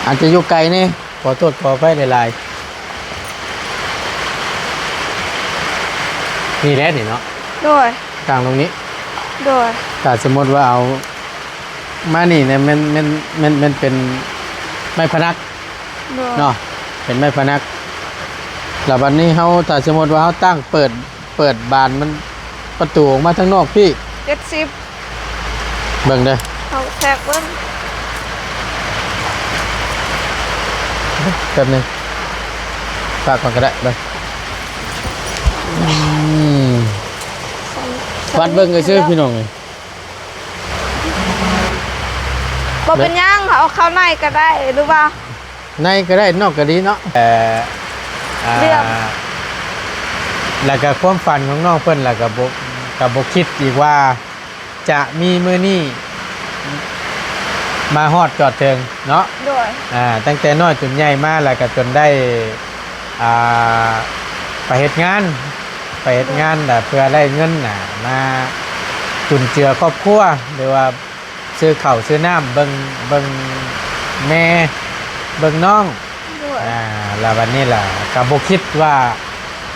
ອາດຈະຢູ່ໄກແດ່ ຂໍໂທດຂໍອະໄພຫຼາຍໆ. ນີ້ແຫຼະນີ້ເນາະ ໂດຍ ຕັ້ງລົງນີ້ ໂດຍ ຖ້າສົມມຸດວ່າເອົາມານີ້ນະ ແມ່ນ ແມ່ນ ແມ່ນ ແມ່ນເປັນໄມ້ພະນັກ ໂດຍ ເນາະ ເປັນໄມ້ພະນັກ. ແລ້ວບັດນີ້ເຮົາ ຖ້າສົມມຸດວ່າເຮົາຕັ້ງເປີດ ເປີດບານມັນ ປະຕູອອກມາທາງນອກພີ້ ເຈັດສິບ ເບິ່ງເດີ ເອົາແທກເບິ່ງ ແປັບໜຶ່ງ ປະກ່ອນກໍໄດ້ ເບິ່ງ ອືມ ວັດເບິ່ງຊື່ໆ ພີ່ນ້ອງເອີຍ ບໍ່ເປັນຫຍັງ ເອົາເຂົ້າໃນກໍໄດ້ ຫຼືວ່າ ໃນກໍໄດ້ ນອກກໍດີເນາະ ແຕ່ ອ່າ ເລື່ອງ ແລ້ວກໍຄວາມຝັນຂອງນ້ອງເພິ່ນ ແລ້ວກໍບໍ່ ກໍບໍ່ຄິດອີກວ່າຈະມີມື້ນີ້ມາຮອດຈອດເຖິງເນາະ ໂດຍ ອ່າ ຕັ້ງແຕ່ນ້ອຍຈົນໃຫຍ່ມາ ແລ້ວກໍຈົນໄດ້ ອ່າ ໄປເຮັດງານ ໄປເຮັດງານ ໂດຍ ແລ້ວເພື່ອໄດ້ເງິນນະ ມາຈຸນເຈືອຄອບຄົວ ຫຼືວ່າ ຊື້ເຂົ້າຊື້ນ້ຳ ເບິ່ງ ເບິ່ງແມ່ ເບິ່ງນ້ອງ ໂດຍ ອ່າ ແລ້ວບັດນີ້ລະ ກໍບໍ່ຄິດວ່າ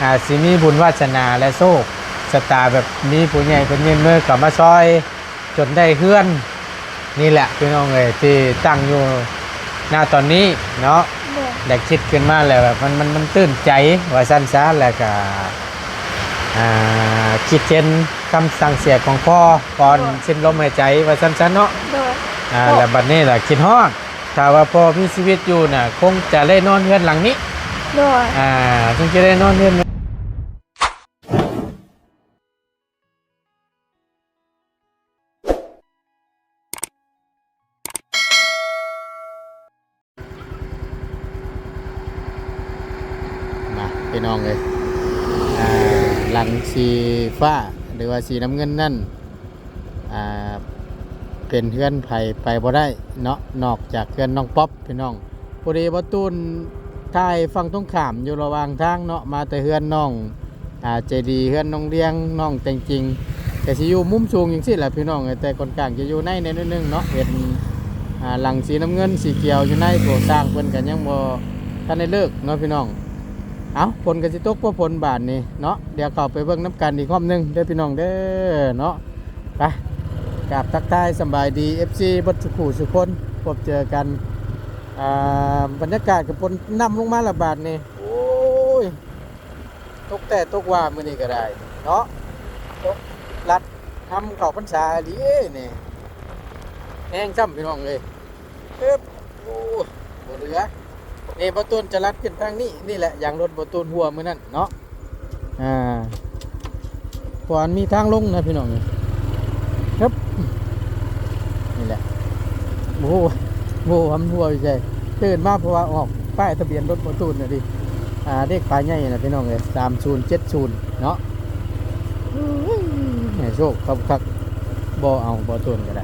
ອ່າ ຊິມີບຸນວາສະໜາ ແລະ ໂຊກຊະຕາ ແບບມີຜູ້ໃຫຍ່ເພິ່ນຍື່ນມືເຂົ້າມາຊ່ອຍ ຈົນໄດ້ເຮືອນນີ້ແຫຼະ ພີ່ນ້ອງເອີຍ ທີ່ຕັ້ງຢູ່ ນະຕອນນີ້ເນາະ ໂດຍ ໄດ້ຄິດຂຶ້ນມາແລ້ວ ມັນ ມັນ ມັນຕື່ນໃຈວ່າຊັ້ນຊະ ແລ້ວກະ ອ່າ ຄິດເຫັນຄຳສັ່ງເສຍຂອງພໍ່ກ່ອນ ໂດຍ ສິ້ນລົມຫາຍໃຈວ່າຊັ້ນຊະເນາະ ໂດຍ ອ່າ ໂດຍ ແລ້ວບັດນີ້ລະຄິດຮອດ ຖ້າວ່າພໍ່ມີຊີວິດຢູ່ນະ ຄົງຈະໄດ້ນອນເຮືອນຫຼັງນີ້ ໂດຍ ອ່າ ຄົງຈະໄດ້ນອນເຮືອນ ນະ ພີ່ນ້ອງເອີຍ ອ່າ ຫຼັງສີຟ້າ ຫຼືວ່າສີນ້ຳເງິນນັ້ນ ອ່າ ເປັນເຮືອນໃຜໄປບໍ່ໄດ້ເນາະ ນອກຈາກເຮືອນນ້ອງປັອບ ພີ່ນ້ອງ. ພໍດີບ່າວຕູນຖ່າຍຝັ່ງຕົງຂ້າມຢູ່ລະຫວ່າງທາງເນາະ ມາແຕ່ເຮືອນນ້ອງ ອ່າ ໃຈດີ ເຮືອນນ້ອງລຽງ ນ້ອງແຕງຈິງ ກະຊິຢູ່ມຸມສູງຈັ່ງຊີ້ແຫຼະພີ່ນ້ອງເອີຍ ແຕ່ຂ້ອນຂ້າງຈະຢູ່ໃນແດ່ໜ້ອຍໜຶ່ງເນາະ ເຫັນ ອ່າ ຫຼັງສີນ້ຳເງິນສີຂຽວຢູ່ໃນ ໂຕຊ່າງເພິ່ນກະຍັງບໍ່ທັນໄດ້ເລີກເນາະພີ່ນ້ອງ. ເອົ້າ ຝົນກະຊິຕົກບໍ່ຝົນບາດນີ້ເນາະ ດຽວເຂົ້າໄປເບິ່ງນຳກັນອີກຮອບໜຶ່ງເດີພີ່ນ້ອງເດີເນາະ. ໄປ ກາບທັກທາຍສະບາຍດີ ເອັຟຊີ ເບິດສູ່ຄູ່ສູ່ຄົນ ພົບເຈີກັນ ອ່າ ບັນຍາກາດກະຝົນນຳລົງມາລະບາດນີ້ ໂອ້ຍ ຕົກແຕ່ຕົກວ່າມື້ນີ້ກະໄດ້ເນາະ ຕົກລັດນຳເຂົ້າພັນສາອີ່ຫຼີນີ້ ແຮງຊ້ຳພີ່ນ້ອງເອີຍ. ເອີບ ໂອ້ ບໍ່ເຫຼືອ ນີ້ບ່າວຕູນຈະລັດຂຶ້ນທາງນີ້ ນີ້ແຫຼະ ຢາງລົດບ່າວຕູນຮົ່ວມື້ນັ້ນເນາະ ອ່າ ເພາະມັນມີທາງລົງນະພີ່ນ້ອງ ເອີບ ນີ້ແຫຼະ ໂອ້ ບໍ່ຮູ້ວ່າມັນຮົ່ວຢູ່ໃສ ຕື່ນມາເພາະວ່າອອກປ້າຍທະບຽນລົດບ່າວຕູນນະດິ ອ່າ ເລກປ້າຍໃຫຍ່ນະພີ່ນ້ອງເອີຍ ສາມສູນເຈັດສູນເນາະ. ໂອ້ຍ ໃຫ້ໂຊກຄັກໆ ບໍ່ເອົາ ບໍ່ໂຕນກໍໄດ້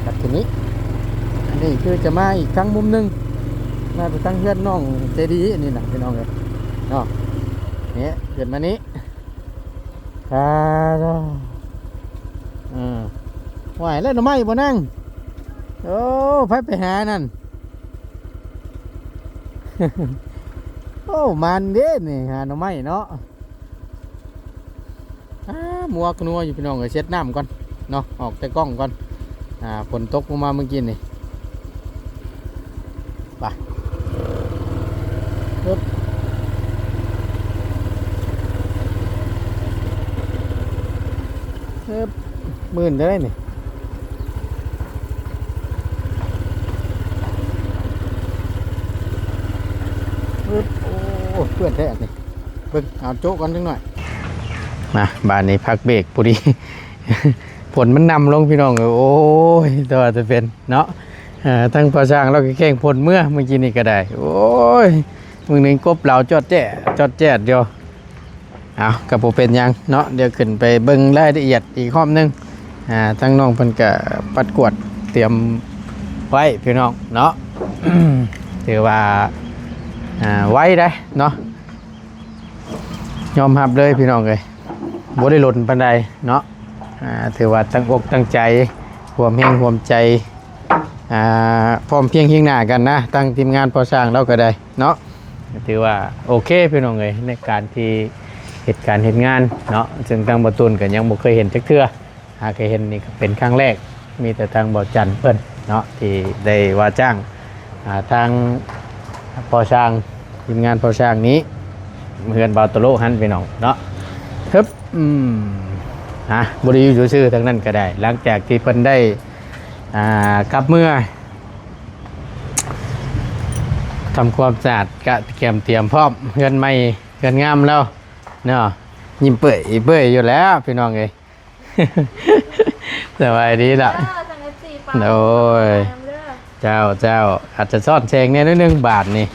ບັດທີນີ້ ອັນນີ້ຄືຈະມາອີກທາງມຸມໜຶ່ງ ມາໄປທາງເຮືອນນ້ອງໃຈດີນີ້ນະພີ່ນ້ອງເອີຍເນາະ. ນີ້ ຂຶ້ນມານີ້ ອ່າ ເອີ ຫວາຍແລ້ວໜໍ່ໄມ້ບໍ່ນາງ? ໂອ້ ໃຜໄປຫານັ້ນ? ໂອ້ ໝານເດ້ນີ້ ຫາໜໍ່ໄມ້ເນາະ. ອ້າ ມົວກະນົວຢູ່ພີ່ນ້ອງເອີຍ ເຊັດນ້ຳກ່ອນເນາະ ອອກແຕ່ກ້ອງກ່ອນ ອ່າ ຝົນຕົກລົງມາມື້ກີ້ນີ້. ໄປ ຮຶບ ຮຶບ ມື່ນເດ້ນີ້ ຮຶບ ໂອ້ ເປື້ອນແທ້ນີ້. ເບິ່ງ ເອົາໂຈະກ່ອນຈັກໜ້ອຍ ມາ ບາດນີ້ພັກເບກພໍດີ ຝົນມັນນຳລົງພີ່ນ້ອງເອີຍ ໂອ້ຍ ແຕ່ວ່າຈະເປັນເນາະ ເອີ ທາງພໍ່ຊ່າງລາວກໍແຂ່ງຝົນເມືອ ມື້ກີ້ນີ້ກໍໄດ້ ໂອ້ຍ ມື້ໜຶ່ງກົບລາວຈອດແຈ້ດ ຈອດແຈ້ດຢູ່. ເອົາ ກໍບໍ່ເປັນຫຍັງເນາະ ດຽວຂຶ້ນໄປເບິ່ງລາຍລະອຽດອີກຮອບໜຶ່ງ ອ່າ ທາງນ້ອງເພິ່ນກໍປັດກວາດຕຽມໄວ້ພີ່ນ້ອງເນາະ ຖືວ່າ ອ່າ ໄວເດ້ເນາະ. ຍອມຮັບເລີຍພີ່ນ້ອງເອີຍ ບໍ່ໄດ້ດົນປານໃດເນາະ ອ່າ ຖືວ່າຕັ້ງອົກຕັ້ງໃຈ ຮ່ວມແຮງຮ່ວມໃຈ ອ່າ ພ້ອມພຽງຮຽງໜ້າກັນນະ ທັງທີມງານພໍ່ຊ່າງລາວກໍໄດ້ເນາະ. ຖືວ່າໂອເຄພີ່ນ້ອງເອີຍ ໃນການທີ່ເຮັດການເຮັດງານເນາະ, ເຊິ່ງທາງບ່າວຕູນກໍຍັງບໍ່ເຄີຍເຫັນຈັກເທື່ອ, ຫາກະເຫັນນີ້ກໍເປັນຄັ້ງແລກ. ມີແຕ່ທາງບ່າວຈັນເພິ່ນເນາະ ທີ່ໄດ້ວ່າຈ້າງ ອ່າ ທາງພໍ່ຊ່າງ ທີມງານພໍ່ຊ່າງນີ້ ເຮືອນບ່າວໂຕໂລຫັ້ນພີ່ນ້ອງເນາະ. ຮຶບ ອືມ ຮະ ບໍ່ໄດ້ຢູ່ຊື່ໆ ທາງນັ້ນກໍໄດ້ ຫຼັງຈາກທີ່ເພິ່ນໄດ້ ອ່າ ກັບເມືອ ທຳຄວາມສະອາດ ກະກຽມຕຽມພ້ອມເຮືອນໃໝ່ເຮືອນງາມແລ້ວເນາະ. ຍິ້ມເປີ້ຍອີເປີ້ຍຢູ່ແລ້ວພີ່ນ້ອງເອີຍ. ສະບາຍດີລະ ເອີ ທາງ ເອັຟຊີ ຝາກ ໂດຍ ເດີ ເຈົ້າ ເຈົ້າ ອາດຈະຊ້ອນແສງແດ່ໜ້ອຍໜຶ່ງບາດນີ້.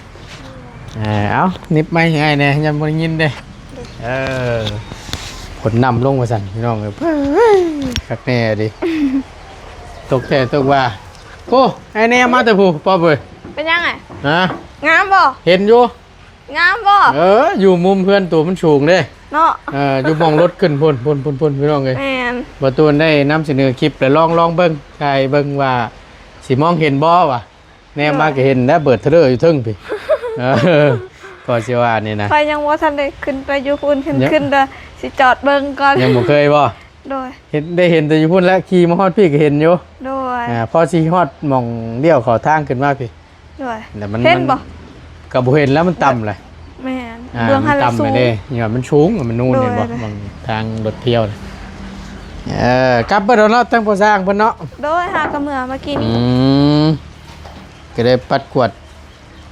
ເອີ ເອົາ ໜິບໄມໃຫ້ອ້າຍແດ່ ຍັງບໍ່ໄດ້ຍິນເດ້. ເອີ ຝົນນຳລົງວ່າຊັ້ນພີ່ນ້ອງເອີຍ. ເອີຍ ຄັກແນ່ເດ ຕົກແທ້ຕົກວ່າ. ໂອ້ ອ້າຍແນ່ມາແຕ່ຜູ້ ປອບເອີຍ. ເປັນຫຍັງອ້າຍ? ຮະ? ງາມບໍ່? ເຫັນຢູ່. ງາມບໍ່? ເອີ ຢູ່ມຸມເຮືອນໂຕມັນສູງເດ້ເນາະ. ເອີ ຢູ່ໝ່ອງລົດຂຶ້ນພຸ້ນ ພຸ້ນ ພຸ້ນ ພຸ້ນ ພີ່ນ້ອງເອີຍ. ແມ່ນ ບ່າວຕູນໄດ້ນຳສະເໜີຄລິບ ແລ້ວລອງ ລອງເບິ່ງ ຖ່າຍເບິ່ງວ່າຊິມອງເຫັນບໍ່ວ່າ. ແນມມາ ໂດຍ ກໍເຫັນແລ້ວ ເບີດເທີເລີຢູ່ເທິງພີ້. ເອີ ກໍຊິວ່ານີ້ນະ ຂ້ອຍຍັງບໍ່ທັນໄດ້ຂຶ້ນໄປຢູ່ພຸ້ນ ຂຶ້ນ ຍັງ ຂຶ້ນແຕ່ຊິຈອດເບິ່ງກ່ອນ. ຍັງບໍ່ເຄີຍບໍ່? ໂດຍ ເຫັນ ໄດ້ເຫັນແຕ່ຢູ່ພຸ້ນແຫຼະ ຂີ່ມາຮອດພີ້ກໍເຫັນຢູ່. ໂດຍ ອ່າ ພໍຊິຮອດໝ່ອງລ້ຽວເຂົ້າທາງຂຶ້ນມາພີ້. ໂດຍ ແລ້ວມັນ ເຫັນບໍ່? ມັນກໍບໍ່ເຫັນແລ້ວ ມັນຕ່ຳແຫຼະ. ແມ່ນ ອ່າ ເບື້ອງຫັ້ນ ມັນຕ່ຳ ສູງເດ້ ຍ້ອນມັນສູງ ມັນນູນ ໂດຍ ເຫັນບໍ່? ເບິ່ງທາງລົດທ່ຽວນະ. ເອີ ກັບເບິດແລ້ວເນາະ ທາງພໍ່ຊ່າງເພິ່ນເນາະ. ໂດຍ ຫາກະເມືອມາກິນ. ອືມ ກໍໄດ້ປັດກວາດ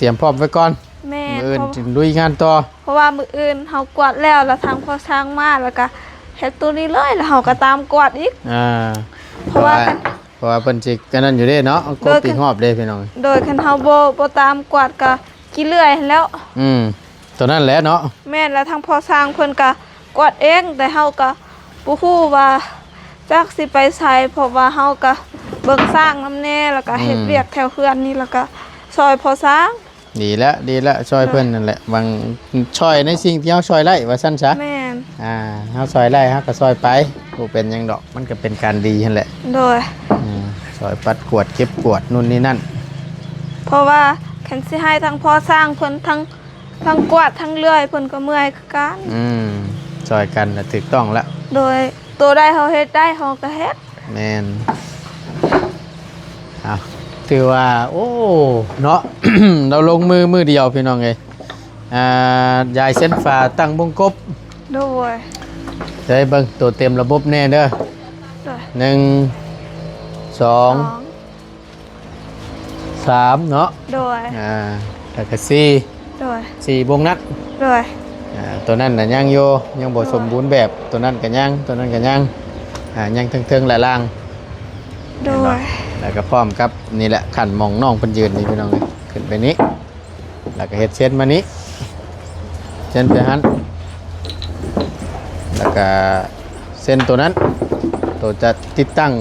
ຕຽມພ້ອມໄວ້ກ່ອນ. ແມ່ນ ມື້ອື່ນຈຶ່ງລຸຍງານຕໍ່ ເພາະວ່າມື້ອື່ນເຮົາກວາດແລ້ວ ແລ້ວທາງພໍ່ຊ່າງມາ ແລ້ວກະເຮັດໂຕນີ້ເລີຍ ແລ້ວເຮົາກະຕາມກວາດອີກ. ອ່າ ເພາະວ່າ ເພາະວ່າ ເພາະວ່າເພິ່ນຊິອັນນັ້ນຢູ່ເດ້ເນາະ ຄົບອີກຮອບເດ້ພີ່ນ້ອງ. ໂດຍ ຄັນເຮົາບໍ່ ບໍ່ຕາມກວາດກະຂີ້ເລື່ອຍຫັ້ນແລ້ວ. ອືມ ໂຕນັ້ນແຫຼະເນາະ. ແມ່ນ ແລ້ວທາງພໍ່ຊ່າງເພິ່ນກະກວາດເອງ ແຕ່ເຮົາກະບໍ່ຮູ້ວ່າຈັກຊິໄປໃສ ເພາະວ່າເຮົາກະເບິ່ງຊ້າງນຳແດ່ ແລ້ວກະເຮັດ ອືມ ວຽກແຖວເຮືອນນີ້ ແລ້ວກະຊ່ອຍພໍ່ຊ່າງ. ດີແລ້ວ ດີແລ້ວ ຊ່ອຍເພິ່ນ ໂດຍ ນັ້ນແຫຼະ ຫວັງຊ່ອຍໃນສິ່ງທີ່ເຮົາຊ່ອຍໄດ້ວ່າຊັ້ນຊະ. ແມ່ນ ອ່າ ເຮົາຊ່ອຍໄດ້ເຮົາກໍຊ່ອຍໄປ ບໍ່ເປັນຫຍັງດອກ ມັນກໍເປັນການດີຫັ້ນແຫຼະ. ໂດຍ ອືມ ຊ່ອຍປັດກວາດເກັບກວາດໂນ່ນນີ້ນັ້ນ ເພາະວ່າຄັນຊິໃຫ້ທັງພໍ່ຊ່າງເພິ່ນ ທັງ ທັງກວາດທັງເລື່ອຍ ເພິ່ນກໍເມື່ອຍຄືກັນ. ອືມ ຊ່ອຍກັນລະຖືກຕ້ອງລະ. ໂດຍ ໂຕໃດເຮົາເຮັດໄດ້ເຮົາກໍເຮັດ. ແມ່ນ ເອົາ ຖືວ່າ ໂອ້ ເນາະ ລາວລົງມືມື້ດຽວພີ່ນ້ອງເອີຍ. ອ່າ ຢາຍເສັ້ນຝາ ຕັ້ງວົງກົບ. ໂດຍ ເດີ ເບິ່ງໂຕເຕັມລະບົບແດ່ເດີ. ໂດຍ ໜຶ່ງ ສອງ ສອງ ສາມເນາະ. ໂດຍ ອ່າ ແລ້ວກໍສີ່. ໂດຍ ສີ່ວົງນັ້ນ. ໂດຍ ອ່າ ໂຕນັ້ນນະຍັງຢູ່ ຍັງບໍ່ ໂດຍ ສົມບູນແບບ ໂຕນັ້ນກໍຍັງ ໂຕນັ້ນກໍຍັງ ອ່າ ຍັງເທິງໆ ແລະລ່າງ. ໂດຍ ເຫັນບໍ່? ແລ້ວກໍພ້ອມກັບນີ້ແຫຼະ ຂັ້ນໝ່ອງນ້ອງເພິ່ນຢືນນີ້ພີ່ນ້ອງເອີຍ ຂຶ້ນໄປນີ້ ແລ້ວກໍເຮັດເຊັ່ນມານີ້ ເຊັ່ນໄປຫັ້ນ ແລ້ວກໍເຊັ່ນໂຕນັ້ນ ໂຕຈະຕິດຕັ້ງ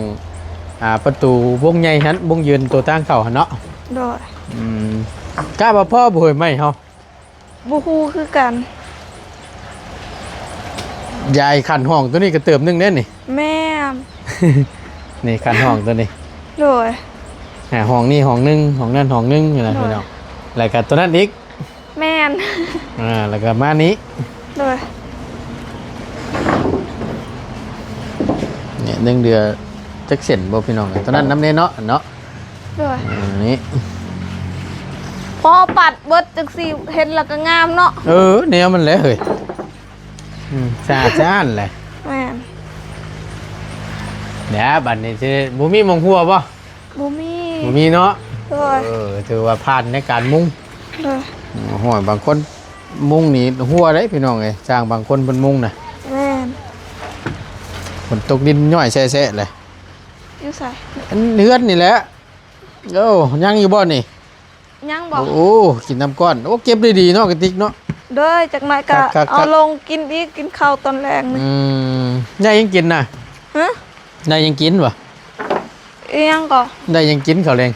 ອ່າ ປະຕູວົງໃຫຍ່ຫັ້ນ ວົງຢືນໂຕທາງເຂົ້າຫັ້ນເນາະ. ໂດຍ ອືມ ກະວ່າພໍບໍ່ເຮີ້ຍໄມ້ເຮົາ? ບໍ່ຮູ້ຄືກັນ. ຢາຍຂັ້ນຫ້ອງໂຕນີ້ກໍເຕີບໜຶ່ງເດ້ນີ້. ແມ່ນ ນີ້ຂັ້ນຫ້ອງໂຕນີ້. ໂດຍ ອ່າ ຫ້ອງນີ້ຫ້ອງໜຶ່ງ ຫ້ອງນັ້ນຫ້ອງໜຶ່ງນະ. ໂດຍ ພີ່ນ້ອງ ແລ້ວກໍໂຕນັ້ນອີກ. ແມ່ນ ອ່າ ແລ້ວກໍມານີ້. ໂດຍ ນີ້ໜຶ່ງເດືອຈັກເສັ້ນບໍ່ພີ່ນ້ອງ? ໂຕນັ້ນນຳແນ່ເນາະ ເນາະ. ໂດຍ ອັນນີ້ ພໍປັດເບິດຈັ່ງຊີ້ ເຫັນແລ້ວກໍງາມເນາະ. ເອີ ແນວມັນແຫຼະເຮີ້ຍ. ອືມ ສະອາດສະອ້ານແຫຼະ. ແມ່ນ ເດີ ບັດນີ້ຊິບໍ່ມີໝ່ອງຮົ່ວບໍ່? ບໍ່ມີ ບໍ່ມີເນາະ. ໂດຍ ເອີ ຖືວ່າຜ່ານໃນການມຸງ. ໂດຍ ໂອ້ຍ ບາງຄົນມຸງນີ້ຮົ່ວເດ້ພີ່ນ້ອງເອີຍ ຊ່າງບາງຄົນເພິ່ນມຸງນະ. ແມ່ນ ຝົນຕົກດິນຍ້ອຍແຊະໆ ເລີຍ. ຢູ່ໃສ? ອັນເຮືອນນີ້ແຫຼະ. ໂອ້ ຍັງຢູ່ບໍ່ນີ້? ຍັງບໍ່? ໂອ້ ກິນນ້ຳກ້ອນ. ໂອ້ ເກັບໄດ້ດີເນາະ ກະຕິກເນາະ. ໂດຍ ຈັກໜ້ອຍກະ ຄັກໆໆ ເອົາລົງກິນອີກ ກິນເຂົ້າຕອນແລງນີ້. ອືມ ໄດ້ຫຍັງກິນນະ? ຮະ? ໄດ້ຫຍັງກິນວະ? ອີຫຍັງກໍ? ໄດ້ຫຍັງກິນເຂົ້າແລງ?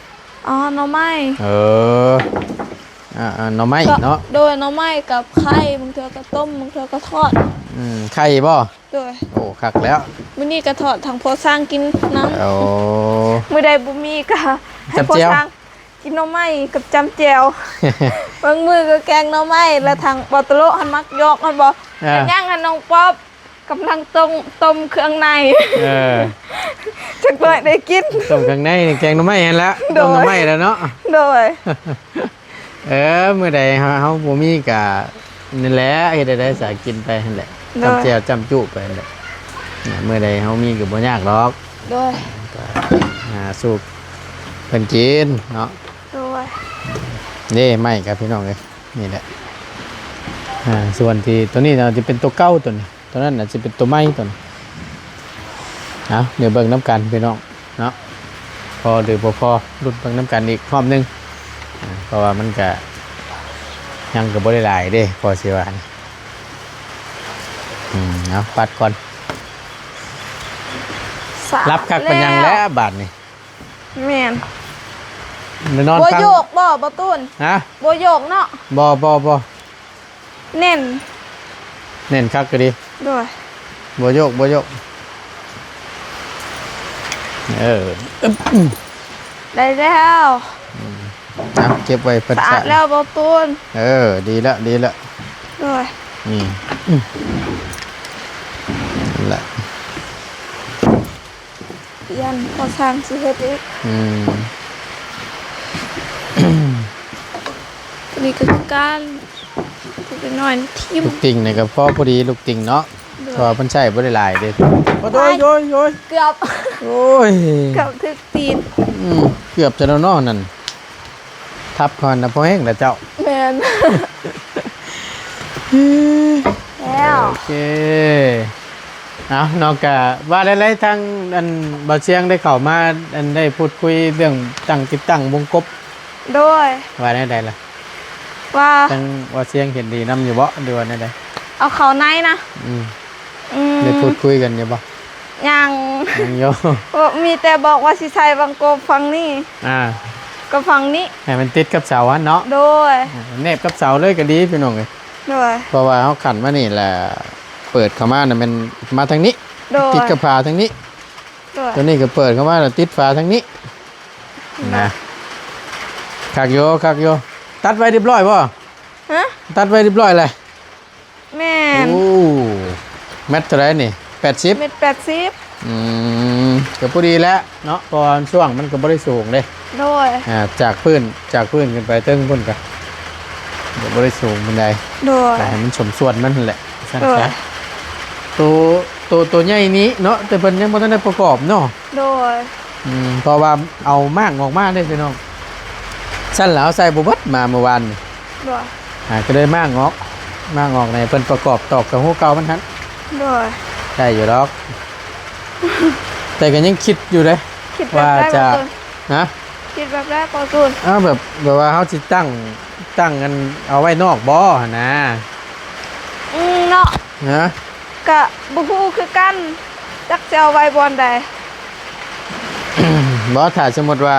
ອໍ ໜໍ່ໄມ້. ເອີ ອ່າໆ ໜໍ່ໄມ້ເນາະ. ໂດຍ ໜໍ່ໄມ້ກັບໄຂ່ ບາງເທື່ອກໍຕົ້ມ ບາງເທື່ອກໍທອດ. ອືມ ໄຂ່ບໍ່? ໂດຍ ໂອ້ ຄັກແລ້ວ. ມື້ນີ້ກໍທອດທັງພໍສ້າງກິນນຳ. ໂອ້ ມື້ໃດບໍ່ມີກໍ ໃຫ້ພໍ່ຊ່າງກິນໜໍ່ໄມ້ກັບຈ້ຳແຈ່ວ ບາງມື້ກໍແກງໜໍ່ໄມ້ ແລ້ວທາງບໍ່ຕະໂລະຫັ້ນມັກຢອກຫັ້ນບໍ່ ເອີ ເປັນຫຍັງຫັ້ນ ນ້ອງປອບ ກຳລັງຕົ້ມ ຕົ້ມເຄື່ອງໃນ ເອີ ຈັກໜ້ອຍໄດ້ກິນ ຕົ້ມເຄື່ອງໃນ ແກງໜໍ່ໄມ້ຫັ້ນລະ ໂດຍ ຕົ້ມໜໍ່ໄມ້ແລ້ວເນາະ ໂດຍ ເອີ ມື້ໃດເຮົາ ເຮົາບໍ່ມີກະນັ້ນແຫຼະ ເຮັດໃດໄດ້ສາກິນໄປຫັ້ນແຫຼະ ໂດຍ ຈ້ຳແຈ່ວຈ້ຳຈຸໄປຫັ້ນແຫຼະ ມື້ໃດເຮົາມີກໍບໍ່ຍາກດອກ ໂດຍ ກໍຫາສູ່ເພິ່ນກິນເນາະ ໂດຍ ເດ້ ໄມ້ກັບພີ່ນ້ອງເອີຍ ນີ້ແຫຼະ ອ່າ ສ່ວນທີ່ຕົວນີ້ເນາະ ຈະເປັນຕົວເກົ່າຕົວນີ້ ຕົວນັ້ນອາດຈະເປັນຕົວໃໝ່ຕົວນັ້ນ ເອົາ ດຽວເບິ່ງນຳກັນພີ່ນ້ອງເນາະ ພໍຫຼືບໍ່ພໍ ລຸ້ນເບິ່ງນຳກັນອີກຮອບໜຶ່ງ ອ່າ ເພາະວ່າມັນກະຍັງກະບໍ່ໄດ້ຫຼາຍເດ້ ພໍຊິວ່າ ອືມ ເອົາ ປັດກ່ອນ ຫຼັບຄັກປານຫຍັງແລ້ວບາດນີ້ ແມ່ນ ໄດ້ນອນ ບໍ່ໂຍກບໍ່ ບໍ່ຕູນ ຮະ ບໍ່ໂຍກເນາະ ບໍ່ ບໍ່ ບໍ່ ແໜ້ນ ແໜ້ນຄັກກໍດີ ໂດຍ ບໍ່ໂຍກ ບໍ່ໂຍກ ເອີ ອຶບ ໄດ້ແລ້ວ ອືມ ເອົາ ເກັບໄວ້ເພິ່ນ ສະອາດແລ້ວ ບໍ່ຕູນ ເອີ ດີແລ້ວ ດີແລ້ວ ໂດຍ ອືມ ອືມ ນັ້ນແຫຼະ ຢ້ານພໍ່ຊ່າງຊິເຮັດອີກ ອືມ ຕົວນີ້ກໍຄືກັນ ຕົວນ້ອຍຖິ້ມ ລູກຕິ່ງນີ້ກໍພໍ ພໍດີລູກຕິ່ງເນາະ ໂດຍ ເພາະວ່າມັນໃຊ້ບໍ່ໄດ້ຫຼາຍເດ້ ໂອ້ຍ ໂອ້ຍ ໂອ້ຍ ເກືອບ ໂອ້ຍ ເກືອບຖືກຕີນ ອືມ ເກືອບຈະແລ້ວເນາະນັ້ນ ທັບກ່ອນນະ ພໍແຮງລະເຈົ້າ ແມ່ນ ແລ້ວ ໂອເຄ ເອົາເນາະ ກະວ່າແລ້ວ ທາງອັນບ່າວຊຽງໄດ້ເຂົ້າມາ ອັນໄດ້ພູດຄຸຍເລື່ອງຕັ້ງ ຕິດຕັ້ງວົງກົບ ໂດຍ ວ່າແນວໃດລະ ວ່າ ທາງບ່າວຊຽງເຫັນດີນຳຢູ່ບໍ່ ຫຼືວ່າແນວໃດ ເອົາເຂົ້າໃນນະ ອືມ ອືມ ໄດ້ພູດຄຸຍກັນຢູ່ບໍ່? ຍັງ ຍັງຢູ່ ເອີ ມີແຕ່ບອກວ່າຊິໃສ່ບັງກົບຝັ່ງນີ້ ອ່າ ກັບຝັ່ງນີ້ ໃຫ້ມັນຕິດກັບເສົາຫັ້ນເນາະ ໂດຍ ອ່າ ແນບກັບເສົາເລີຍກໍດີພີ່ນ້ອງເອີຍ ໂດຍ ເພາະວ່າເຮົາຂັນມານີ້ແຫຼະ ເປີດເຂົ້າມານະແມ່ນມາທາງນີ້ ໂດຍ ຕິດກັບຝາທາງນີ້ ໂດຍ ຕົວນີ້ກໍເປີດເຂົ້າມາແລ້ວຕິດຝາທາງນີ້ ໂດຍ ນະ ຄັກຢູ່ ຄັກຢູ່ ຕັດໄວ້ຮຽບຮ້ອຍບໍ່? ຮະ? ຕັດໄວ້ຮຽບຮ້ອຍແລ້ວ ແມ່ນ ໂອ້ ແມັດເທົ່າໃດນີ້? ແປດສິບ ແມັດແປດສິບ ອືມ ກໍພໍດີແຫຼະເນາະ ເພາະວ່າຊ່ວງມັນກໍບໍ່ໄດ້ສູງເດ້ ໂດຍ ອ່າ ຈາກພື້ນ ຈາກພື້ນຂຶ້ນໄປເທິງພຸ້ນກໍ ກໍບໍ່ໄດ້ສູງປານໃດ ໂດຍ ກໍໃຫ້ມັນສົມສ່ວນມັນຫັ້ນແຫຼະ ຊັ້ນ ໂດຍ ຊະ ໂຕ ໂຕ ໂຕໃຫຍ່ນີ້ເນາະ ແຕ່ເພິ່ນຍັງບໍ່ທັນໄດ້ປະກອບເນາະ ໂດຍ ອືມ ເພາະວ່າເອົາມ້າງອອກມາເດ້ພີ່ນ້ອງ ຊັ້ນລະເຮົາໃສ່ບໍ່ເບິດມາມື້ວານນີ້ ໂດຍ ອ່າ ກໍເລີຍມ້າງອອກ ມ້າງອອກໃຫ້ເພິ່ນປະກອບຕອກກັບຮູເກົ່າມັນຫັ້ນ ໂດຍ ໄດ້ຢູ່ດອກ ແຕ່ກໍຍັງຄິດຢູ່ເດ້ ຄິດແບບໃດ ວ່າຈະ ບໍ່ ຮະ? ຄິດແບບໃດ ບໍ່ ສູນ? ອ້າວ ແບບ ແບບວ່າເຮົາຊິຕັ້ງ ຕັ້ງອັນ ເອົາໄວ້ນອກບໍ່ຫັ້ນນາ? ອືມ ເນາະ ຮະ? ກະບໍ່ຮູ້ຄືກັນ ຈັກຊິເອົາໄວ້ບ່ອນໃດ. ບໍ່ ຖ້າສົມມຸດວ່າ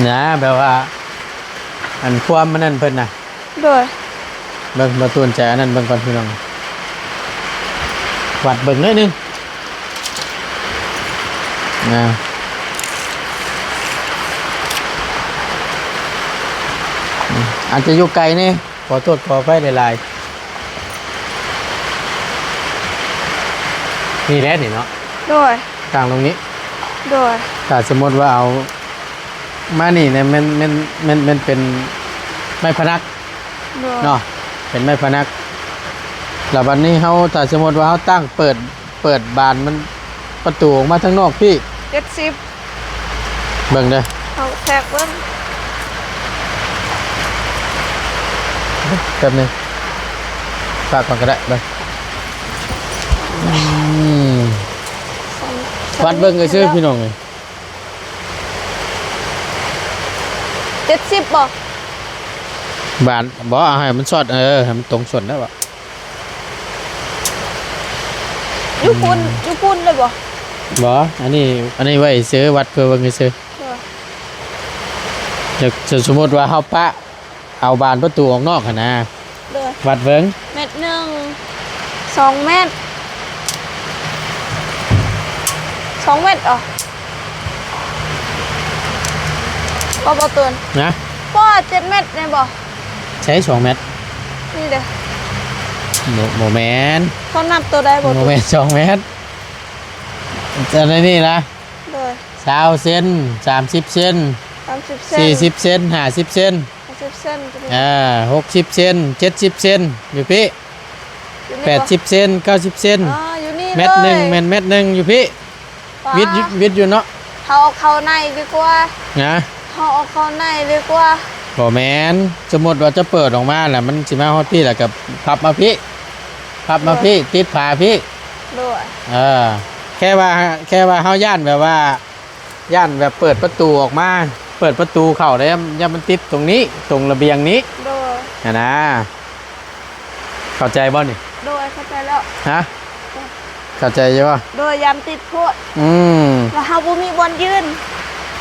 ນະ ແບບວ່າ ອັນ ຄວາມອັນນັ້ນເພິ່ນນະ ໂດຍ ເບິ່ງ ບໍ່ຕູນຈະອັນນັ້ນເບິ່ງກ່ອນພີ່ນ້ອງ ວັດເບິ່ງໜ້ອຍໜຶ່ງ ນະ ອືມ ອາດຈະຢູ່ໄກແດ່ ຂໍໂທດຂໍອະໄພຫຼາຍໆ ນີ້ແຫຼະນີ້ເນາະ ໂດຍ ຕັ້ງລົງນີ້ ໂດຍ ຖ້າສົມມຸດວ່າເອົາມານີ້ນະ ແມ່ນ ແມ່ນ ແມ່ນ ແມ່ນເປັນໄມ້ພະນັກ ໂດຍ ເນາະ ເປັນໄມ້ພະນັກ ແລ້ວບັດນີ້ເຮົາ ຖ້າສົມມຸດວ່າເຮົາຕັ້ງເປີດ ເປີດບານມັນ ປະຕູອອກມາທາງນອກພີ້ ເຈັດສິບ ເບິ່ງເດີ ເອົາແທກເບິ່ງ ແປັບໜຶ່ງ ປະກ່ອນກໍໄດ້ ເບິ່ງ ອືມ ວັດເບິ່ງຊື່ໆ ພີ່ນ້ອງເອີຍ ເຈັດສິບບໍ່? ບານ ບໍ່ ເອົາໃຫ້ມັນຊອດ ເອີ ໃຫ້ມັນຕົງສົ້ນໄດ້ບໍ່? ຢູ່ພຸ້ນ ອືມ ຢູ່ພຸ້ນໄດ້ບໍ່? ບໍ່ ອັນນີ້ ອັນນີ້ໄວ້ຊື່ ວັດເພື່ອເບິ່ງຊື່ ເອີ ຢາກ ສົມມຸດວ່າເຮົາປະ ເອົາບານປະຕູອອກນອກຫັ້ນນາ ໂດຍ ວັດເບິ່ງ ແມັດໜຶ່ງ ສອງແມັດ ສອງແມັດ ອໍ ເ ບໍ່ ບໍ່ຕູນ ນະ ບໍ່ ເຈັດແມັດແມ່ນບໍ່? ໃຊ້ສອງແມັດ ນີ້ເດ້ ບໍ່ ບໍ່ແມ່ນ ເຂົານັບໂຕໃດບໍ່ ບໍ່ແມ່ນສອງແມັດ ອັນນີ້ນະ ໂດຍ ຊາວເຊັນ ສາມສິບເຊັນ ສາມສິບເຊັນ ສີ່ສິບເຊັນ ຫ້າສິບເຊັນ ຫ້າສິບເຊັນ ອ່າ ຫົກສິບເຊັນ ເຈັດສິບເຊັນ ຢູ່ພີ້ ຢູ່ນີ້ບໍ່? ແປດສິບເຊັນ ເກົ້າສິບເຊັນ ອໍ ຢູ່ນີ້ເລີຍ ແມັດໜຶ່ງ ແມ່ນແມັດໜຶ່ງ ຢູ່ພີ້ ຫວາ ວິດຢູ່ ວິດຢູ່ເນາະ ເຮົາເອົາເຂົ້າໃນດີກວ່າ ນະ ເຮົາເອົາເຂົ້າໃນດີກວ່າ ບໍ່ແມ່ນ ສົມມຸດວ່າຈະເປີດອອກມາລະ ມັນຊິມາຮອດພີ້ ລະກະພັບມາພີ້ ພັບມາພີ້ ໂດຍ ຕິດຝາພີ້ ໂດຍ ເອີ ແຄ່ວ່າ ແຄ່ວ່າເຮົາຢ້ານແບບວ່າ ຢ້ານແບບເປີດປະຕູອອກມາ ເປີດປະຕູເຂົ້າໄດ້ ຢ້ານມັນຕິດຕົງນີ້ ຕົງລະບຽງນີ້ ໂດຍ ຫັ້ນນະ ເຂົ້າໃຈບໍ່ນີ້? ໂດຍ ເຂົ້າໃຈແລ້ວ ຮະ? ເຂົ້າໃຈຢູ່ບໍ່? ໂດຍ ຢ້ານຕິດໂພດ ອືມ ແລ້ວເຮົາບໍ່ມີບ່ອນຢືນ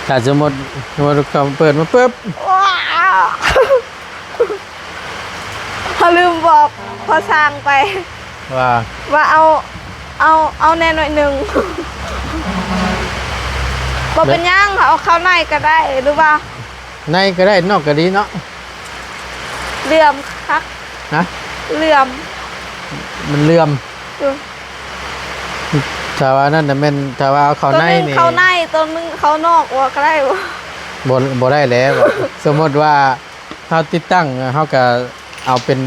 ຖ້າສົມມຸດ ສົມມຸດເຂົາເປີດມາປຶບ ວ້າວ ເຮົາລືມບອກພໍ່ຊ່າງໄປ ວ່າ ວ່າເອົາ ເອົາ ເອົາແດ່ໜ້ອຍໜຶ່ງ ບໍ່ເປັນຫຍັງ ເຮົາເອົາເຂົ້າໃນກະໄດ້ ຫຼືວ່າ ໃນກະໄດ້ ນອກກະດີເນາະ ເຫຼື່ອມຄັກ ຮະ? ເຫຼື່ອມ ມັນເຫຼື່ອມ ເອີ ຖ້າວ່ານັ້ນນະແມ່ນ ຖ້າວ່າເອົາເຂົ້າໃນນີ້ ໂຕໜຶ່ງເຂົ້າໃນ ໂຕໜຶ່ງເຂົ້ານອກ ວ່າກະໄດ້ບໍ່? ບໍ່ ບໍ່ໄດ້ແລ້ວ ສົມມຸດວ່າ ເຮົາຕິດຕັ້ງ ເຮົາກະເອົາເປັນ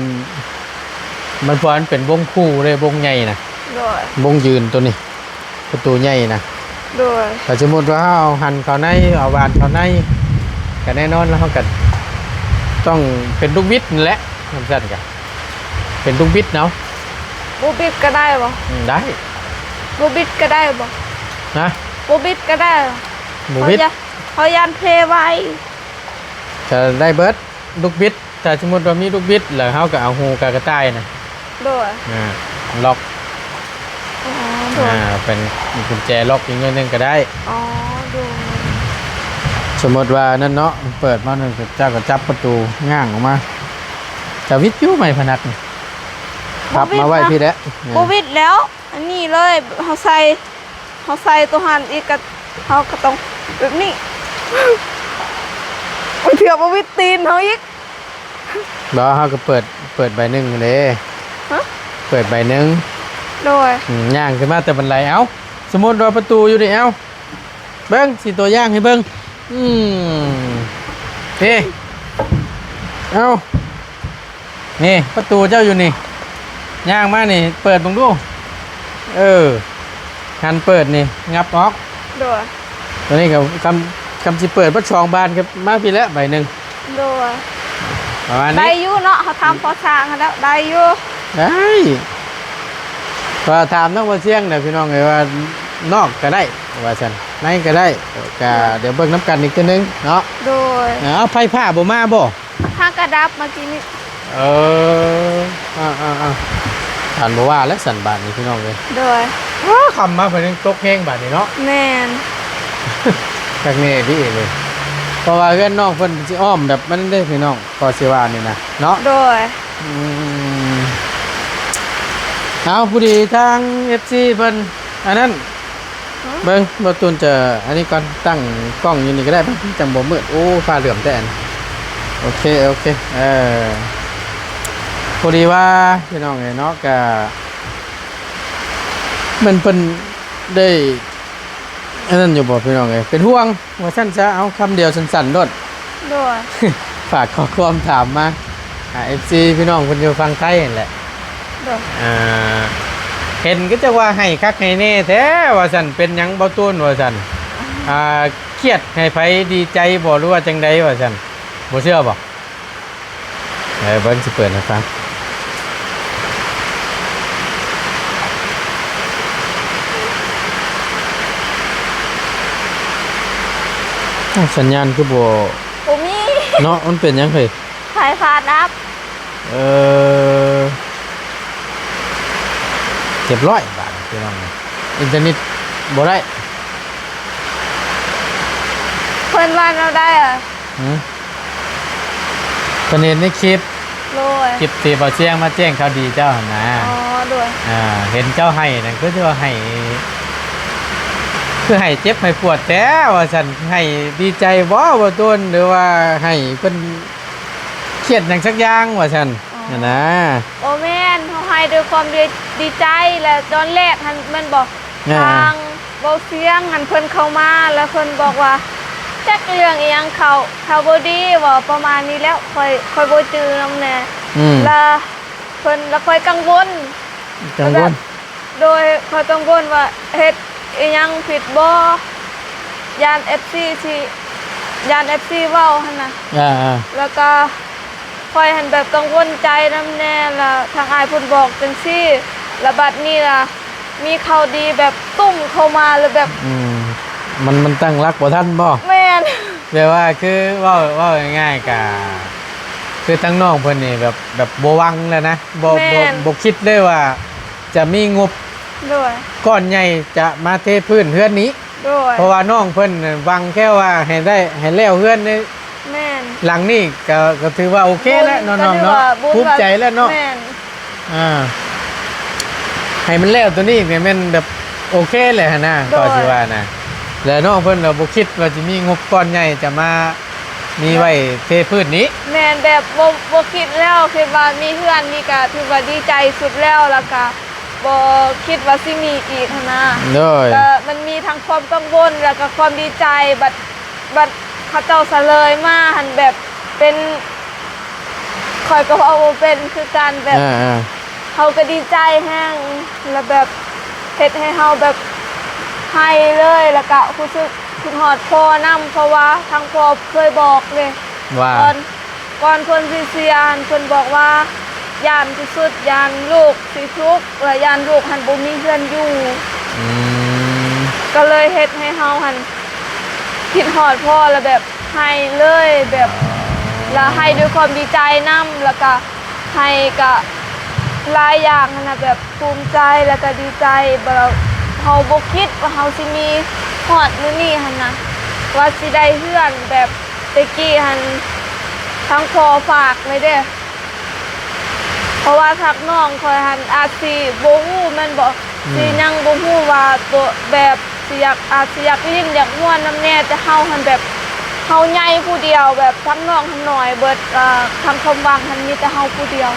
ມັນ ເພາະມັນເປັນວົງຄູ່ເດ້ ວົງໃຫຍ່ນະ ໂດຍ ວົງຢືນໂຕນີ້ ປະຕູໃຫຍ່ນະ ໂດຍ ຖ້າສົມມຸດວ່າເຮົາເອົາຫັນເຂົ້າໃນ ເອົາບານເຂົ້າໃນ ກະແນ່ນອນແລ້ວ ເຮົາກະຕ້ອງເປັນລູກບິດຫັ້ນແຫຼະ ຈັ່ງຊັ້ນກະເປັນລູກບິດເນາະ ບໍ່ບິດກະໄດ້ບໍ່? ອືມ ໄດ້ ບໍ່ບິດກະໄດ້ບໍ່? ຮະ? ບໍ່ບິດກະໄດ້ ບໍ່ບິດ ເຮົາຢ້ານ ເຮົາຢ້ານເພໄວ ກະໄດ້ເບິດ ລູກບິດ ຖ້າສົມມຸດວ່າມີລູກບິດ ແລ້ວເຮົາກະເອົາຫູກາກະຕ່າຍນະ ໂດຍ ອ່າ ລັອກ ອໍ ໂດຍ ອ່າ ເປັນກຸນແຈລັອກອີກໜ້ອຍໜຶ່ງກະໄດ້ ອໍ ໂດຍ ສົມມຸດວ່ານັ້ນເນາະ ເປີດມານັ້ນ ເຈົ້າກະຈັບປະຕູ ຍ່າງອອກມາ ກະວິດຢູ່ໄມ້ພະນັກນີ້ ພັບມາໄວ້ພີ້ແຫຼະ ບໍ່ວິດແລ້ວ ອັນນີ້ເລີຍ ເຮົາໃສ່ ເຮົາໃສ່ໂຕຫັ້ນອີກກະ ເຮົາກະຕ້ອງແບບນີ້ ບາງເທື່ອບໍ່ວິດຕີນເຮົາອີກ ບໍ່ ເຮົາກະເປີດ ເປີດໃບໜຶ່ງຫັ້ນເດ້ ຮະ? ເປີດໃບໜຶ່ງ ໂດຍ ອືມ ຍ່າງຂຶ້ນມາແຕ່ບັນໄດ ເອົ້າ ສົມມຸດວ່າປະຕູຢູ່ນີ້ ເອົ້າ ເບິ່ງ ຊິຕົວຢ່າງໃຫ້ເບິ່ງ ອືມ ນີ້ ເອົ້າ ນີ້ປະຕູເຈົ້າຢູ່ນີ້ ຍ່າງມານີ້ ເປີດເບິ່ງດູ ເອີ ຫັນເປີດນີ້ ຫຍັບອອກ ໂດຍ ໂຕນີ້ກະ ຄຳ ຄຳຊິເປີດເບິດສອງບານກະມາພີ້ແຫຼະໃບໜຶ່ງ ໂດຍ ປະມານນີ້ ໄດ້ຢູ່ເນາະ ເຮົາຖາມພໍ່ຊ່າງຫັ້ນແລ້ວ ໄດ້ຢູ່ ໄດ້ ວ່າຖາມທາງບ່າວຊຽງນະ ພີ່ນ້ອງເອີຍ ວ່ານອກກະໄດ້ ວ່າຊັ້ນ ໃນກະໄດ້ ກະ ໂດຍ ດຽວເບິ່ງນຳກັນອີກເທື່ອໜຶ່ງເນາະ ໂດຍ ເອົາ ໄຟຟ້າບໍ່ມາບໍ່? ຫາກະດັບມາກີ້ນີ້ ເອີ ອ່າໆໆ ທ່ານບໍ່ວ່າແລ້ວຊັ້ນບາດນີ້ພີ່ນ້ອງເອີຍ ໂດຍ ອ້າ ຄ່ຳມາເພິ່ນຍັງຕົກແຮງບາດນີ້ເນາະ ແມ່ນ ຄັກແນ່ດີເລີຍ ເພາະວ່າເຮືອນນ້ອງເພິ່ນຊິອ້ອມແບບນັ້ນເດ້ພີ່ນ້ອງ ກໍຊິວ່ານີ້ນະເນາະ ໂດຍ ອືມ ເອົາ ພໍດີທາງເອັຟຊີເພິ່ນ ອັນນັ້ນ ເບິ່ງ ບ່າວຕູນຈະອັນນີ້ກ່ອນ ຕັ້ງກ້ອງຢູ່ນີ້ກະໄດ້ ມັນຈັ່ງບໍ່ມືດ ໂອ້ ຟ້າເຫຼື່ອມແທ້ ໂອເຄ ໂອເຄ ເອີ ພໍດີວ່າພີ່ນ້ອງເອີຍເນາະ ກະແມ່ນເພິ່ນໄດ້ອັນນັ້ນຢູ່ບໍ່ພີ່ນ້ອງເອີຍ ເປັນຫ່ວງວ່າຊັ້ນຊະ ເອົາຄຳດຽວສັ້ນໆໂລດ ໂດຍ ຝາກຂໍ້ຄວາມຖາມມາ ອ່າ ເອັຟຊີພີ່ນ້ອງເພິ່ນຢູ່ຝັ່ງໄທຫັ້ນແຫຼະ ໂດຍ ອ່າ ເຫັນຄືຈັກວ່າໄຫ້ຄັກໄຫ້ແນ່ແທ້ວ່າຊັ້ນ ເປັນຫຍັງບ່າວຕູນວ່າຊັ້ນ ອ່າ ຄຽດໃຫ້ໃຜ ດີໃຈບໍ່ ຫຼືວ່າຈັ່ງໃດວ່າຊັ້ນ ບໍ່ເຊື່ອບໍ່? ເອີ ເບິ່ງ ຊິເປີດໃຫ້ຟັງ. ອ້າວ ສັນຍານຄືບໍ່ ບໍ່ມີ ເນາະ ມັນເປັນຫຍັງເຮີ້ຍ? ສາຍຟ້າດັບ. ເອີ ຮຽບຮ້ອຍບາດນີ້ ພີ່ນ້ອງເອີຍ ອິນເຕີເນັດບໍ່ໄດ້. ເພິ່ນວ່າແນວໃດອະ? ຫື? ເພິ່ນເຫັນໃນຄລິບ ໂດຍ ຄລິບທີ່ບ່າວຊຽງມາແຈ້ງຂ່າວດີເຈົ້າຫັ້ນນະ. ອໍ ໂດຍ ອ່າ ເຫັນເຈົ້າໄຫ້ນັ້ນ ຄືຊິວ່າໄຫ້ ຄືໄຫ້ເຈັບໄຫ້ປວດແທ້ວ່າຊັ້ນ ໄຫ້ດີໃຈບໍ່ ບໍ່ໂດນ ຫຼືວ່າໄຫ້ເພິ່ນຄຽດຫຍັງສັກຢ່າງວ່າຊັ້ນ ອໍ ຫັ້ນນະ. ບໍ່ແມ່ນ ເຮົາໄຫ້ດ້ວຍຄວາມດີ ດີໃຈ ແລະ ຕອນແລກຫັ້ນແມ່ນບໍ່ ອ່າ ທາງເບົາສຽງຫັ້ນເພິ່ນເຂົ້າມາ ແລ້ວເພິ່ນບອກວ່າ ຈັກເລື່ອງອີ່ຫຍັງເຂົາ ເຂົາບໍ່ດີ ເວົ້າປະມານນີ້ແຫຼະ ຂ້ອຍ ຂ້ອຍບໍ່ຈື່ນຳແດ່ ອືມ ແລ້ວເພິ່ນ ແລ້ວຂ້ອຍກັງວົນ ກັງວົນ ແບບ ໂດຍ ຂ້ອຍກັງວົນວ່າເຮັດອີ່ຫຍັງຜິດບໍ່ ຢ້ານເອັຟຊີຊິ ຢ້ານເອັຟຊີເວົ້າຫັ້ນນະ ອ່າໆ ແລ້ວກະຂ້ອຍຫັ້ນແບບກັງວົນໃຈນຳແດ່ ແລ້ວທາງອ້າຍເພິ່ນບອກຈັ່ງຊີ້ ແລ້ວບັດນີ້ລະມີຂ່າວດີແບບຕຸ້ມເຂົ້າມາ ແລ້ວແບບ ອືມ ມັນ ມັນຕັ້ງຫຼັກບໍ່ທັນບໍ່? ແມ່ນ ແບບວ່າຄືເວົ້າ ເວົ້າງ່າຍໆ ກະ ຄືທາງນ້ອງເພິ່ນນີ້ແບບ ແບບບໍ່ຫວັງແລ້ວນະ ບໍ່ ແມ່ນ ບໍ່ ບໍ່ຄິດເລີຍວ່າຈະມີງົບ ໂດຍ ກ້ອນໃຫຍ່ຈະມາເທພື້ນເຮືອນນີ້ ໂດຍ ເພາະວ່ານ້ອງເພິ່ນຫວັງແຄ່ວ່າໃຫ້ໄດ້ ໃຫ້ແລ້ວເຮືອນໃນ ແມ່ນ ຫຼັງນີ້ ກໍ ກໍຖືວ່າໂອເຄແລ້ວເນາະ ບຸນ ນ້ອງເນາະ ກໍຖືວ່າບຸນ ພູມໃຈແລ້ວເນາະ ແມ່ນ ອ່າ ໃຫ້ມັນແລ້ວໂຕນີ້ກໍແມ່ນແບບໂອເຄແຫຼະຫັ້ນນະ ໂດຍ ກໍຊິວ່ານະ ແລະ ນ້ອງເພິ່ນກໍບໍ່ຄິດວ່າຊິມີງົບກ້ອນໃຫຍ່ຈະມາ ມີໄວ້ເທພື້ນນີ້ ແມ່ນ ແບບບໍ່ ບໍ່ຄິດແລ້ວ ຄິດວ່າມີເຮືອນນີ້ກະຖືວ່າດີໃຈສຸດແລ້ວ ແລ້ວກະບໍ່ຄິດວ່າຊິມີອີກຫັ້ນນະ ໂດຍ ກະມັນມີທັງຄວາມກັງວົນ ແລ້ວກະຄວາມດີໃຈ ບັດ ບັດເຂົາເຈົ້າສະເຫຼີຍມາຫັ້ນ ແບບເປັນ ຂ້ອຍກໍເວົ້າບໍ່ເປັນຄືກັນ ແບບ ອ່າໆ ເຮົາກໍດີໃຈແຮງ ແລ້ວແບບເຮັດໃຫ້ເຮົາແບບໄຫ້ເລີຍ ແລ້ວກະຮູ້ສຶກຄິດຮອດພໍ່ນຳ ເພາະວ່າທາງພໍ່ເຄີຍບອກເດ້ວ່າ ກ່ອນ ກ່ອນເພິ່ນຊິເສຍຫັ້ນ ເພິ່ນບອກວ່າ ຢ້ານທີ່ສຸດ ຢ້ານລູກຊິທຸກ ແລະ ຢ້ານລູກຫັ້ນບໍ່ມີເຮືອນຢູ່ ອືມ ກໍເລີຍເຮັດໃຫ້ເຮົາຫັ້ນຄິດຮອດພໍ່ ແລ້ວແບບໄຫ້ເລີຍ ແບບ ອໍ ລະໄຫ້ດ້ວຍຄວາມດີໃຈນຳ ລະກະໄຫ້ກະຫຼາຍຢ່າງຫັ້ນນະ ແບບພູມໃຈ ລະກະດີໃຈ ແບບເຮົາບໍ່ຄິດວ່າເຮົາຊິມີຮອດມື້ນີ້ຫັ້ນນະ ວ່າຊິໄດ້ເຮືອນ ແບບແຕ່ກີ້ຫັ້ນ ທາງພໍ່ຝາກເລີຍເດ້ ເພາະວ່າທາງນ້ອງຂ້ອຍຫັ້ນອາດຊິບໍ່ຮູ້ແມ່ນບໍ່ ອືມ ຊິຍັງບໍ່ຮູ້ວ່າໂຕ ແບບ ຊິຢາກ ອາດຊິຢາກຫຼິ້ນຢາກມ່ວນນຳແດ່ ແຕ່ເຮົາຫັ້ນແບບ ເຮົາໃຫຍ່ຜູ້ດຽວ ແບບທັງນ້ອງຫັ້ນນ້ອຍເບິດ ອ່າ ທັງຄວາມຫວັງຫັ້ນມີແຕ່ເຮົາຜູ້ດຽວ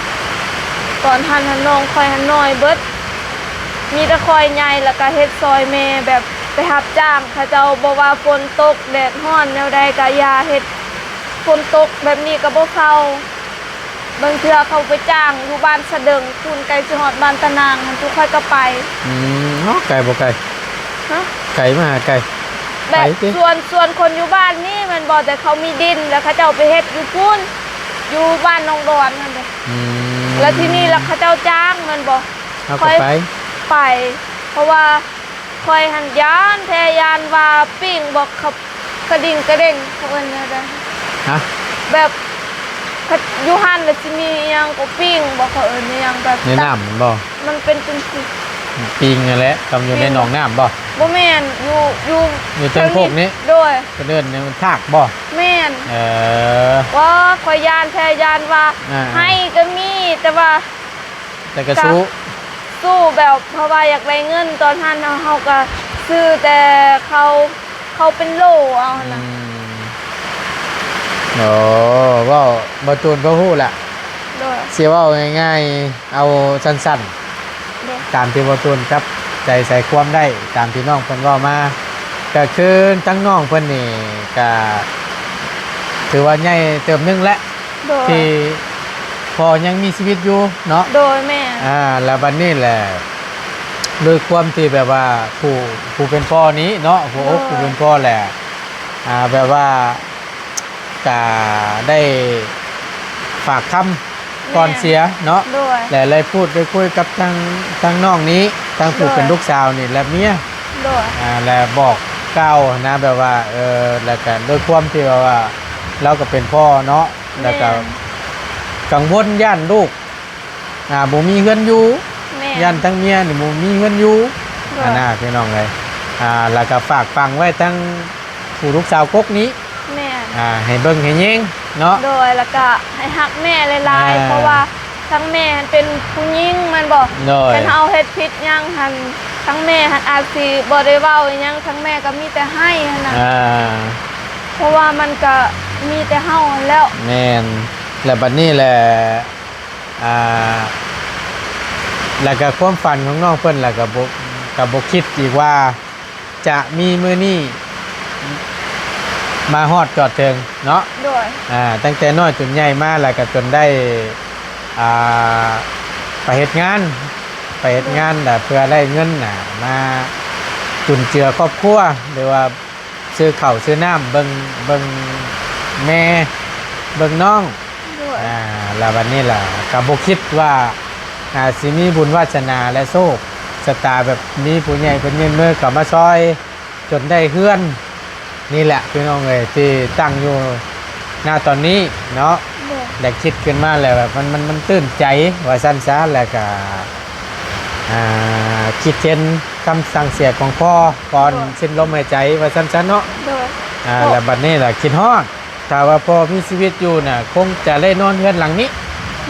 ຕອນຫັ້ນຫັ້ນນ້ອງຂ້ອຍຫັ້ນນ້ອຍເບິດ ມີແຕ່ຂ້ອຍໃຫຍ່ ແລ້ວກະເຮັດຊ່ອຍແມ່ ແບບໄປຮັບຈ້າງເຂົາເຈົ້າ ບໍ່ວ່າຝົນຕົກແດດຮ້ອນແນວໃດກະຢ່າເຮັດ ຝົນຕົກແບບນີ້ກະບໍ່ເຊົາ. ບາງເທື່ອເຂົາໄປຈ້າງຢູ່ບ້ານສະເດິງພຸ້ນ ໃກ້ຊິຮອດບ້ານຕານາງຫັ້ນ ທຸກຂ້ອຍກໍໄປ. ອືມ ເນາະ ໄກບໍ່ໄກ? ຮະ? ໄກມາຫາໄກ? ແບບ ໄກຕິ? ສ່ວນ ສ່ວນຄົນຢູ່ບ້ານນີ້ແມ່ນບໍ່ ແຕ່ເຂົາມີດິນ ແລ້ວເຂົາເຈົ້າໄປເຮັດຢູ່ພຸ້ນ ຢູ່ບ້ານໜອງດອນຫັ້ນເດ້. ອືມ ແລ້ວທີນີ້ລະເຂົາເຈົ້າຈ້າງແມ່ນບໍ່ ເຮົາກໍໄປ ຂ້ອຍໄປ ເພາະວ່າ ຂ້ອຍຫັ້ນຢ້ານແທ້ ຢ້ານວ່າປີ້ງບໍ່ ຂະ ກະດິ່ງກະເດັ່ງ ເຂົາເອີ້ນແນວໃດ? ຮະ? ແບບ ຂະ ຢູ່ຫັ້ນລະຊິມີອີ່ຫຍັງກໍປີ້ງບໍ່ ເຂົາເອີ້ນອີ່ຫຍັງແບບ ໃນນ້ຳແມ່ນບໍ່? ມັນເປັນຈັ່ງຊີ້ ປີ້ງຫັ້ນແຫຼະ ຕ້ອງຢູ່ໃນໜອງນ້ຳບໍ່? ບໍ່ແມ່ນ ຢູ່ ຢູ່ ຢູ່ເທິງໂຄກນີ້ ໂດຍ ເພິ່ນເອີ້ນຫຍັງ ທາກບໍ່? ແມ່ນ ເອີ ວ່າຂ້ອຍຢ້ານແທ້ ຢ້ານວ່າ ອ່າໆ ໄຮ່ກໍມີ ແຕ່ວ່າ ແຕ່ກໍສູ້ ກໍສູ້ແບບ ເພາະວ່າຢາກໄດ້ເງິນຕອນຫັ້ນ ເຮົາ ເຮົາກໍຊື້ແຕ່ເຂົ້າ ເຂົ້າເປັນໂລເອົາຫັ້ນນະ. ອືມ ໂອ້ ເວົ້າ ບ່າວຕູນກໍຮູ້ລະ ໂດຍ ຊິເວົ້າງ່າຍໆ ເອົາສັ້ນໆ ໂດຍ ຕາມທີ່ບ່າວຕູນຈັບໃຈໃສ່ຄວາມໄດ້ ຕາມທີ່ນ້ອງເພິ່ນເວົ້າມາ ກໍຄືທາງນ້ອງເພິ່ນນີ້ກໍຖືວ່າໃຫຍ່ເຕີບໜຶ່ງແຫຼະ ໂດຍ ທີ່ພໍ່ຍັງມີຊີວິດຢູ່ເນາະ ໂດຍ ແມ່ນ ອ່າ ແລ້ວບັດນີ້ແຫຼະ ດ້ວຍຄວາມທີ່ແບບວ່າຜູ້ ຜູ້ເປັນພໍ່ນີ້ເນາະ ຫົວອົກ ໂດຍ ຜູ້ເປັນພໍ່ແຫຼະ ອ່າ ແບບວ່າກະໄດ້ຝາກຄຳ ແມ່ນ ກ່ອນເສຍເນາະ ໂດຍ ແລະ ໄດ້ພູດໄດ້ຄຸຍກັບທາງ ທາງນ້ອງນີ້ ທາງຜູ້ ໂດຍ ເປັນລູກສາວນີ້ ແລະ ເມຍ ໂດຍ ອ່າ ແລະ ບອກກ່າວຫັ້ນນະ ແບບວ່າ ເອີ ແລ້ວກະດ້ວຍຄວາມທີ່ວ່າ ລາວກໍເປັນພໍ່ເນາະ ແລ້ວກໍ ແມ່ນ ກັງວົນຢ້ານລູກ ອ່າ ບໍ່ມີເຮືອນຢູ່ ແມ່ນ ຢ້ານທັງເມຍນີ້ບໍ່ມີເຮືອນຢູ່ ໂດຍ ຫັ້ນນະ ພີ່ນ້ອງເອີຍ ອ່າ ແລ້ວກໍຝາກຝັງໄວ້ທັງຜູ້ລູກສາວກົກນີ້ ແມ່ນ ອ່າ ໃຫ້ເບິ່ງໃຫ້ແຍງເນາະ ໂດຍ ແລ້ວກໍໃຫ້ຮັກແມ່ຫຼາຍໆ ອ່າ ເພາະວ່າທັງແມ່ຫັ້ນເປັນຜູ້ຍິງແມ່ນບໍ່ ໂດຍ ຄັນເຮົາເຮັດຜິດຫຍັງຫັ້ນ ທາງແມ່ຫັ້ນອາດຊິບໍ່ໄດ້ເວົ້າອີ່ຫຍັງ, ທາງແມ່ກໍມີແຕ່ໄຫ້ຫັ້ນນະ ອ່າ ເພາະວ່າມັນກໍມີແຕ່ເຮົາຫັ້ນແລ້ວ. ແມ່ນ. ແລ້ວບັດນີ້ແຫຼະ ອ່າ ແລ້ວກໍຄວາມຝັນຂອງນ້ອງເພິ່ນ ແລ້ວກໍບໍ່ ກໍບໍ່ຄິດອີກວ່າຈະມີມື້ນີ້ມາຮອດຈອດເຖິງເນາະ. ໂດຍ. ອ່າ ຕັ້ງແຕ່ນ້ອຍຈົນໃຫຍ່ມາ ແລ້ວກໍຈົນໄດ້ ອ່າ ໄປເຮັດງານ ໄປເຮັດງານ ໂດຍ ແລ້ວເພື່ອໄດ້ເງິນນະ ມາຈຸນເຈືອຄອບຄົວ ຫຼືວ່າ ຊື້ເຂົ້າຊື້ນ້ຳ ເບິ່ງ ເບິ່ງແມ່ ເບິ່ງນ້ອງ. ໂດຍ. ອ່າ ແລ້ວບັດນີ້ລະກໍບໍ່ຄິດວ່າ ອ່າ ຊິມີບຸນວາສະໜາ ແລະ ໂຊກຊະຕາ ແບບມີຜູ້ໃຫຍ່ເພິ່ນຍື່ນມືເຂົ້າມາຊ່ອຍ ຈົນໄດ້ເຮືອນນີ້ແຫຼະ ພີ່ນ້ອງເອີຍ ທີ່ຕັ້ງຢູ່ ນະຕອນນີ້ເນາະ. ໂດຍ. ໄດ້ຄິດຂຶ້ນມາແລ້ວແບບມັນ ມັນ ມັນຕື່ນໃຈວ່າຊັ້ນຊະ ແລ້ວກະ ອ່າ ຄິດເຫັນຄຳສັ່ງເສຍຂອງພໍ່ກ່ອນ ໂດຍ ສິ້ນລົມຫາຍໃຈວ່າຊັ້ນຊະເນາະ. ໂດຍ. ອ່າ ແລ້ວບັດນີ້ລະຄິດຮອດ ຖ້າວ່າພໍ່ມີຊີວິດຢູ່ນະ ຄົງຈະໄດ້ນອນເຮືອນຫຼັງນີ້.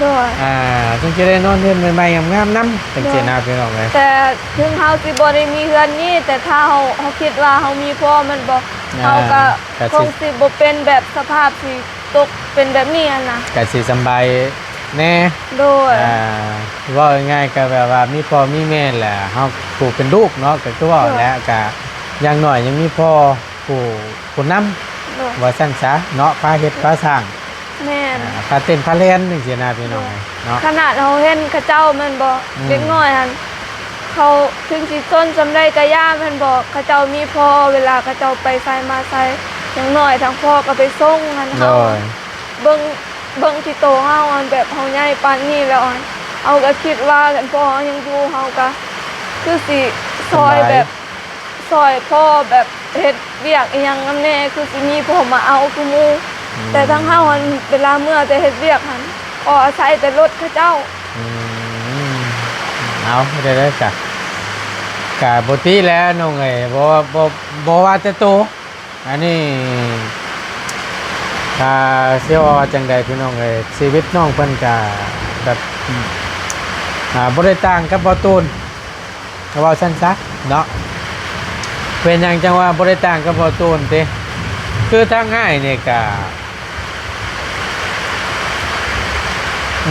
ໂດຍ. ອ່າ ຈຶ່ງຈະໄດ້ນອນເຮືອນໃໝ່ໆ ງາມໆ ນຳ ຈັ່ງຊີ້ນະ ໂດຍ ພີ່ນ້ອງເອີຍ. ແຕ່ເຖິງເຮົາຊິບໍ່ໄດ້ມີເຮືອນນີ້ ແຕ່ຖ້າເຮົາ ເຮົາຄິດວ່າເຮົາມີພໍ່ແມ່ນບໍ່ ອ່າ ເຮົາກໍ ກໍຊິ ຄົງຊິບໍ່ເປັນແບບສະພາບທີ່ຕົກເປັນແບບນີ້ຫັ້ນນະ ກໍຊິສຳບາຍແດ່. ໂດຍ. ອ່າ ເວົ້າງ່າຍໆ ກໍແບບວ່າມີພໍ່ມີແມ່ແຫຼະ ເຮົາຜູ້ເປັນລູກເນາະ ກໍຄືເວົ້າ ໂດຍ ແຫຼະ ກໍຢ່າງໜ້ອຍຍັງມີພໍ່ຜູ້ ຜູ້ນຳ ໂດຍ ວ່າຊັ້ນຊະເນາະ ພາເຮັດພາສ້າງ ແມ່ນ ອ່າ ພາເຕັ້ນພາແລ່ນຈັ່ງຊີ້ນະ ພີ່ນ້ອງເນາະ. ຂະໜາດເຮົາເຫັນເຂົາເຈົ້າແມ່ນບໍ່ ອືມ ເດັກນ້ອຍຫັ້ນ ເຂົາເຖິງຊິຊົນສ່ຳໃດກໍຢ່າແມ່ນບໍ່ ເຂົາເຈົ້າມີພໍ່ ເວລາເຂົາເຈົ້າໄປໃສມາໃສ ຢ່າງໜ້ອຍທາງພໍ່ກໍໄປສົ່ງຫັ້ນ ໂດຍ ເຮົາເບິ່ງ ເບິ່ງທີ່ໂຕເຮົາຫັ້ນ ແບບເຮົາໃຫຍ່ປານນີ້ແລ້ວຫັ້ນ ເຮົາກໍຄິດວ່າຄັນພໍ່ເຮົາຍັງຢູ່ ເຮົາກໍຄືຊິຊ່ອຍ ສະບາຍ ແບບ ຊ່ອຍພໍ່ແບບເຮັດວຽກອີ່ຫຍັງນຳແດ່ ຄືຊິມີພໍ່ມາເອົາຄືໝູ່. ອືມ ແຕ່ທາງເຮົາຫັ້ນ ເວລາເມືອແຕ່ເຮັດວຽກຫັ້ນ ກໍອາໄສແຕ່ລົດເຂົາເຈົ້າ. ອືມ ເອົາ ໄດ້ໆ ກະ ກະບໍ່ຕິແຫຼະນ້ອງເອີຍ ບໍ່ ບໍ່ ບໍ່ວ່າແຕ່ໂຕ ອັນນີ້ ອ່າ ຊິເວົ້າວ່າຈັ່ງໃດພີ່ນ້ອງເອີຍ ຊີວິດນ້ອງເພິ່ນກະແບບ ອ່າ ບໍ່ໄດ້ຕ່າງກັບບ່າວຕູນ ກໍເວົ້າຊັ້ນຊະເນາະ. ເປັນຫຍັງຈັ່ງວ່າບໍ່ໄດ້ຕ່າງກັບບ່າວຕູນຕິ ຄືທາງອ້າຍນີ້ກະ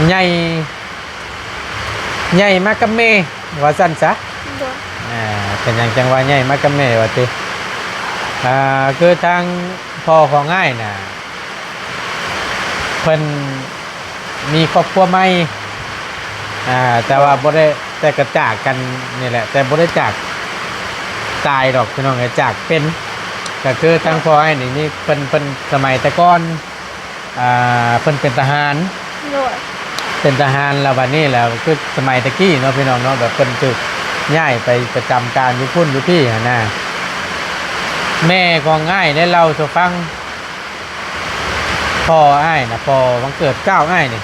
ໃຫຍ່ ໃຫຍ່ມາກັບແມ່ ວ່າຊັ້ນຊະ. ໂດຍ. ອ່າ ເປັນຫຍັງຈັ່ງວ່າໃຫຍ່ມາກັບແມ່ວ່າຕິ ອ່າ ຄືທາງພໍ່ຂອງອ້າຍນະ ເພິ່ນມີຄອບຄົວໃໝ່ ອ່າ ແຕ່ວ່າ ໂດຍ ບໍ່ໄດ້ ແຕ່ກໍຈາກກັນນີ້ແຫຼະ ແຕ່ບໍ່ໄດ້ຈາກຕາຍດອກພີ່ນ້ອງເອີຍ ຈາກເປັນ ກໍຄື ໂດຍ ທາງພໍ່ອ້າຍນີ້ ນີ້ເພິ່ນ ເພິ່ນສະໄໝແຕ່ກ່ອນ ອ່າ ເພິ່ນເປັນທະຫານ ໂດຍ ເປັນທະຫານ ແລ້ວບັດນີ້ແລ້ວ ຄືສະໄໝແຕ່ກີ້ເນາະ ພີ່ນ້ອງເນາະ ແບບເພິ່ນຖືກຍ້າຍໄປປະຈຳການຢູ່ພຸ້ນຢູ່ພີ້ຫັ້ນນະ. ແມ່ຂອງອ້າຍໄດ້ເລົ່າສູ່ຟັງ ພໍ່ອ້າຍນະ ພໍ່ວັງເກີດກ້າວອ້າຍນີ້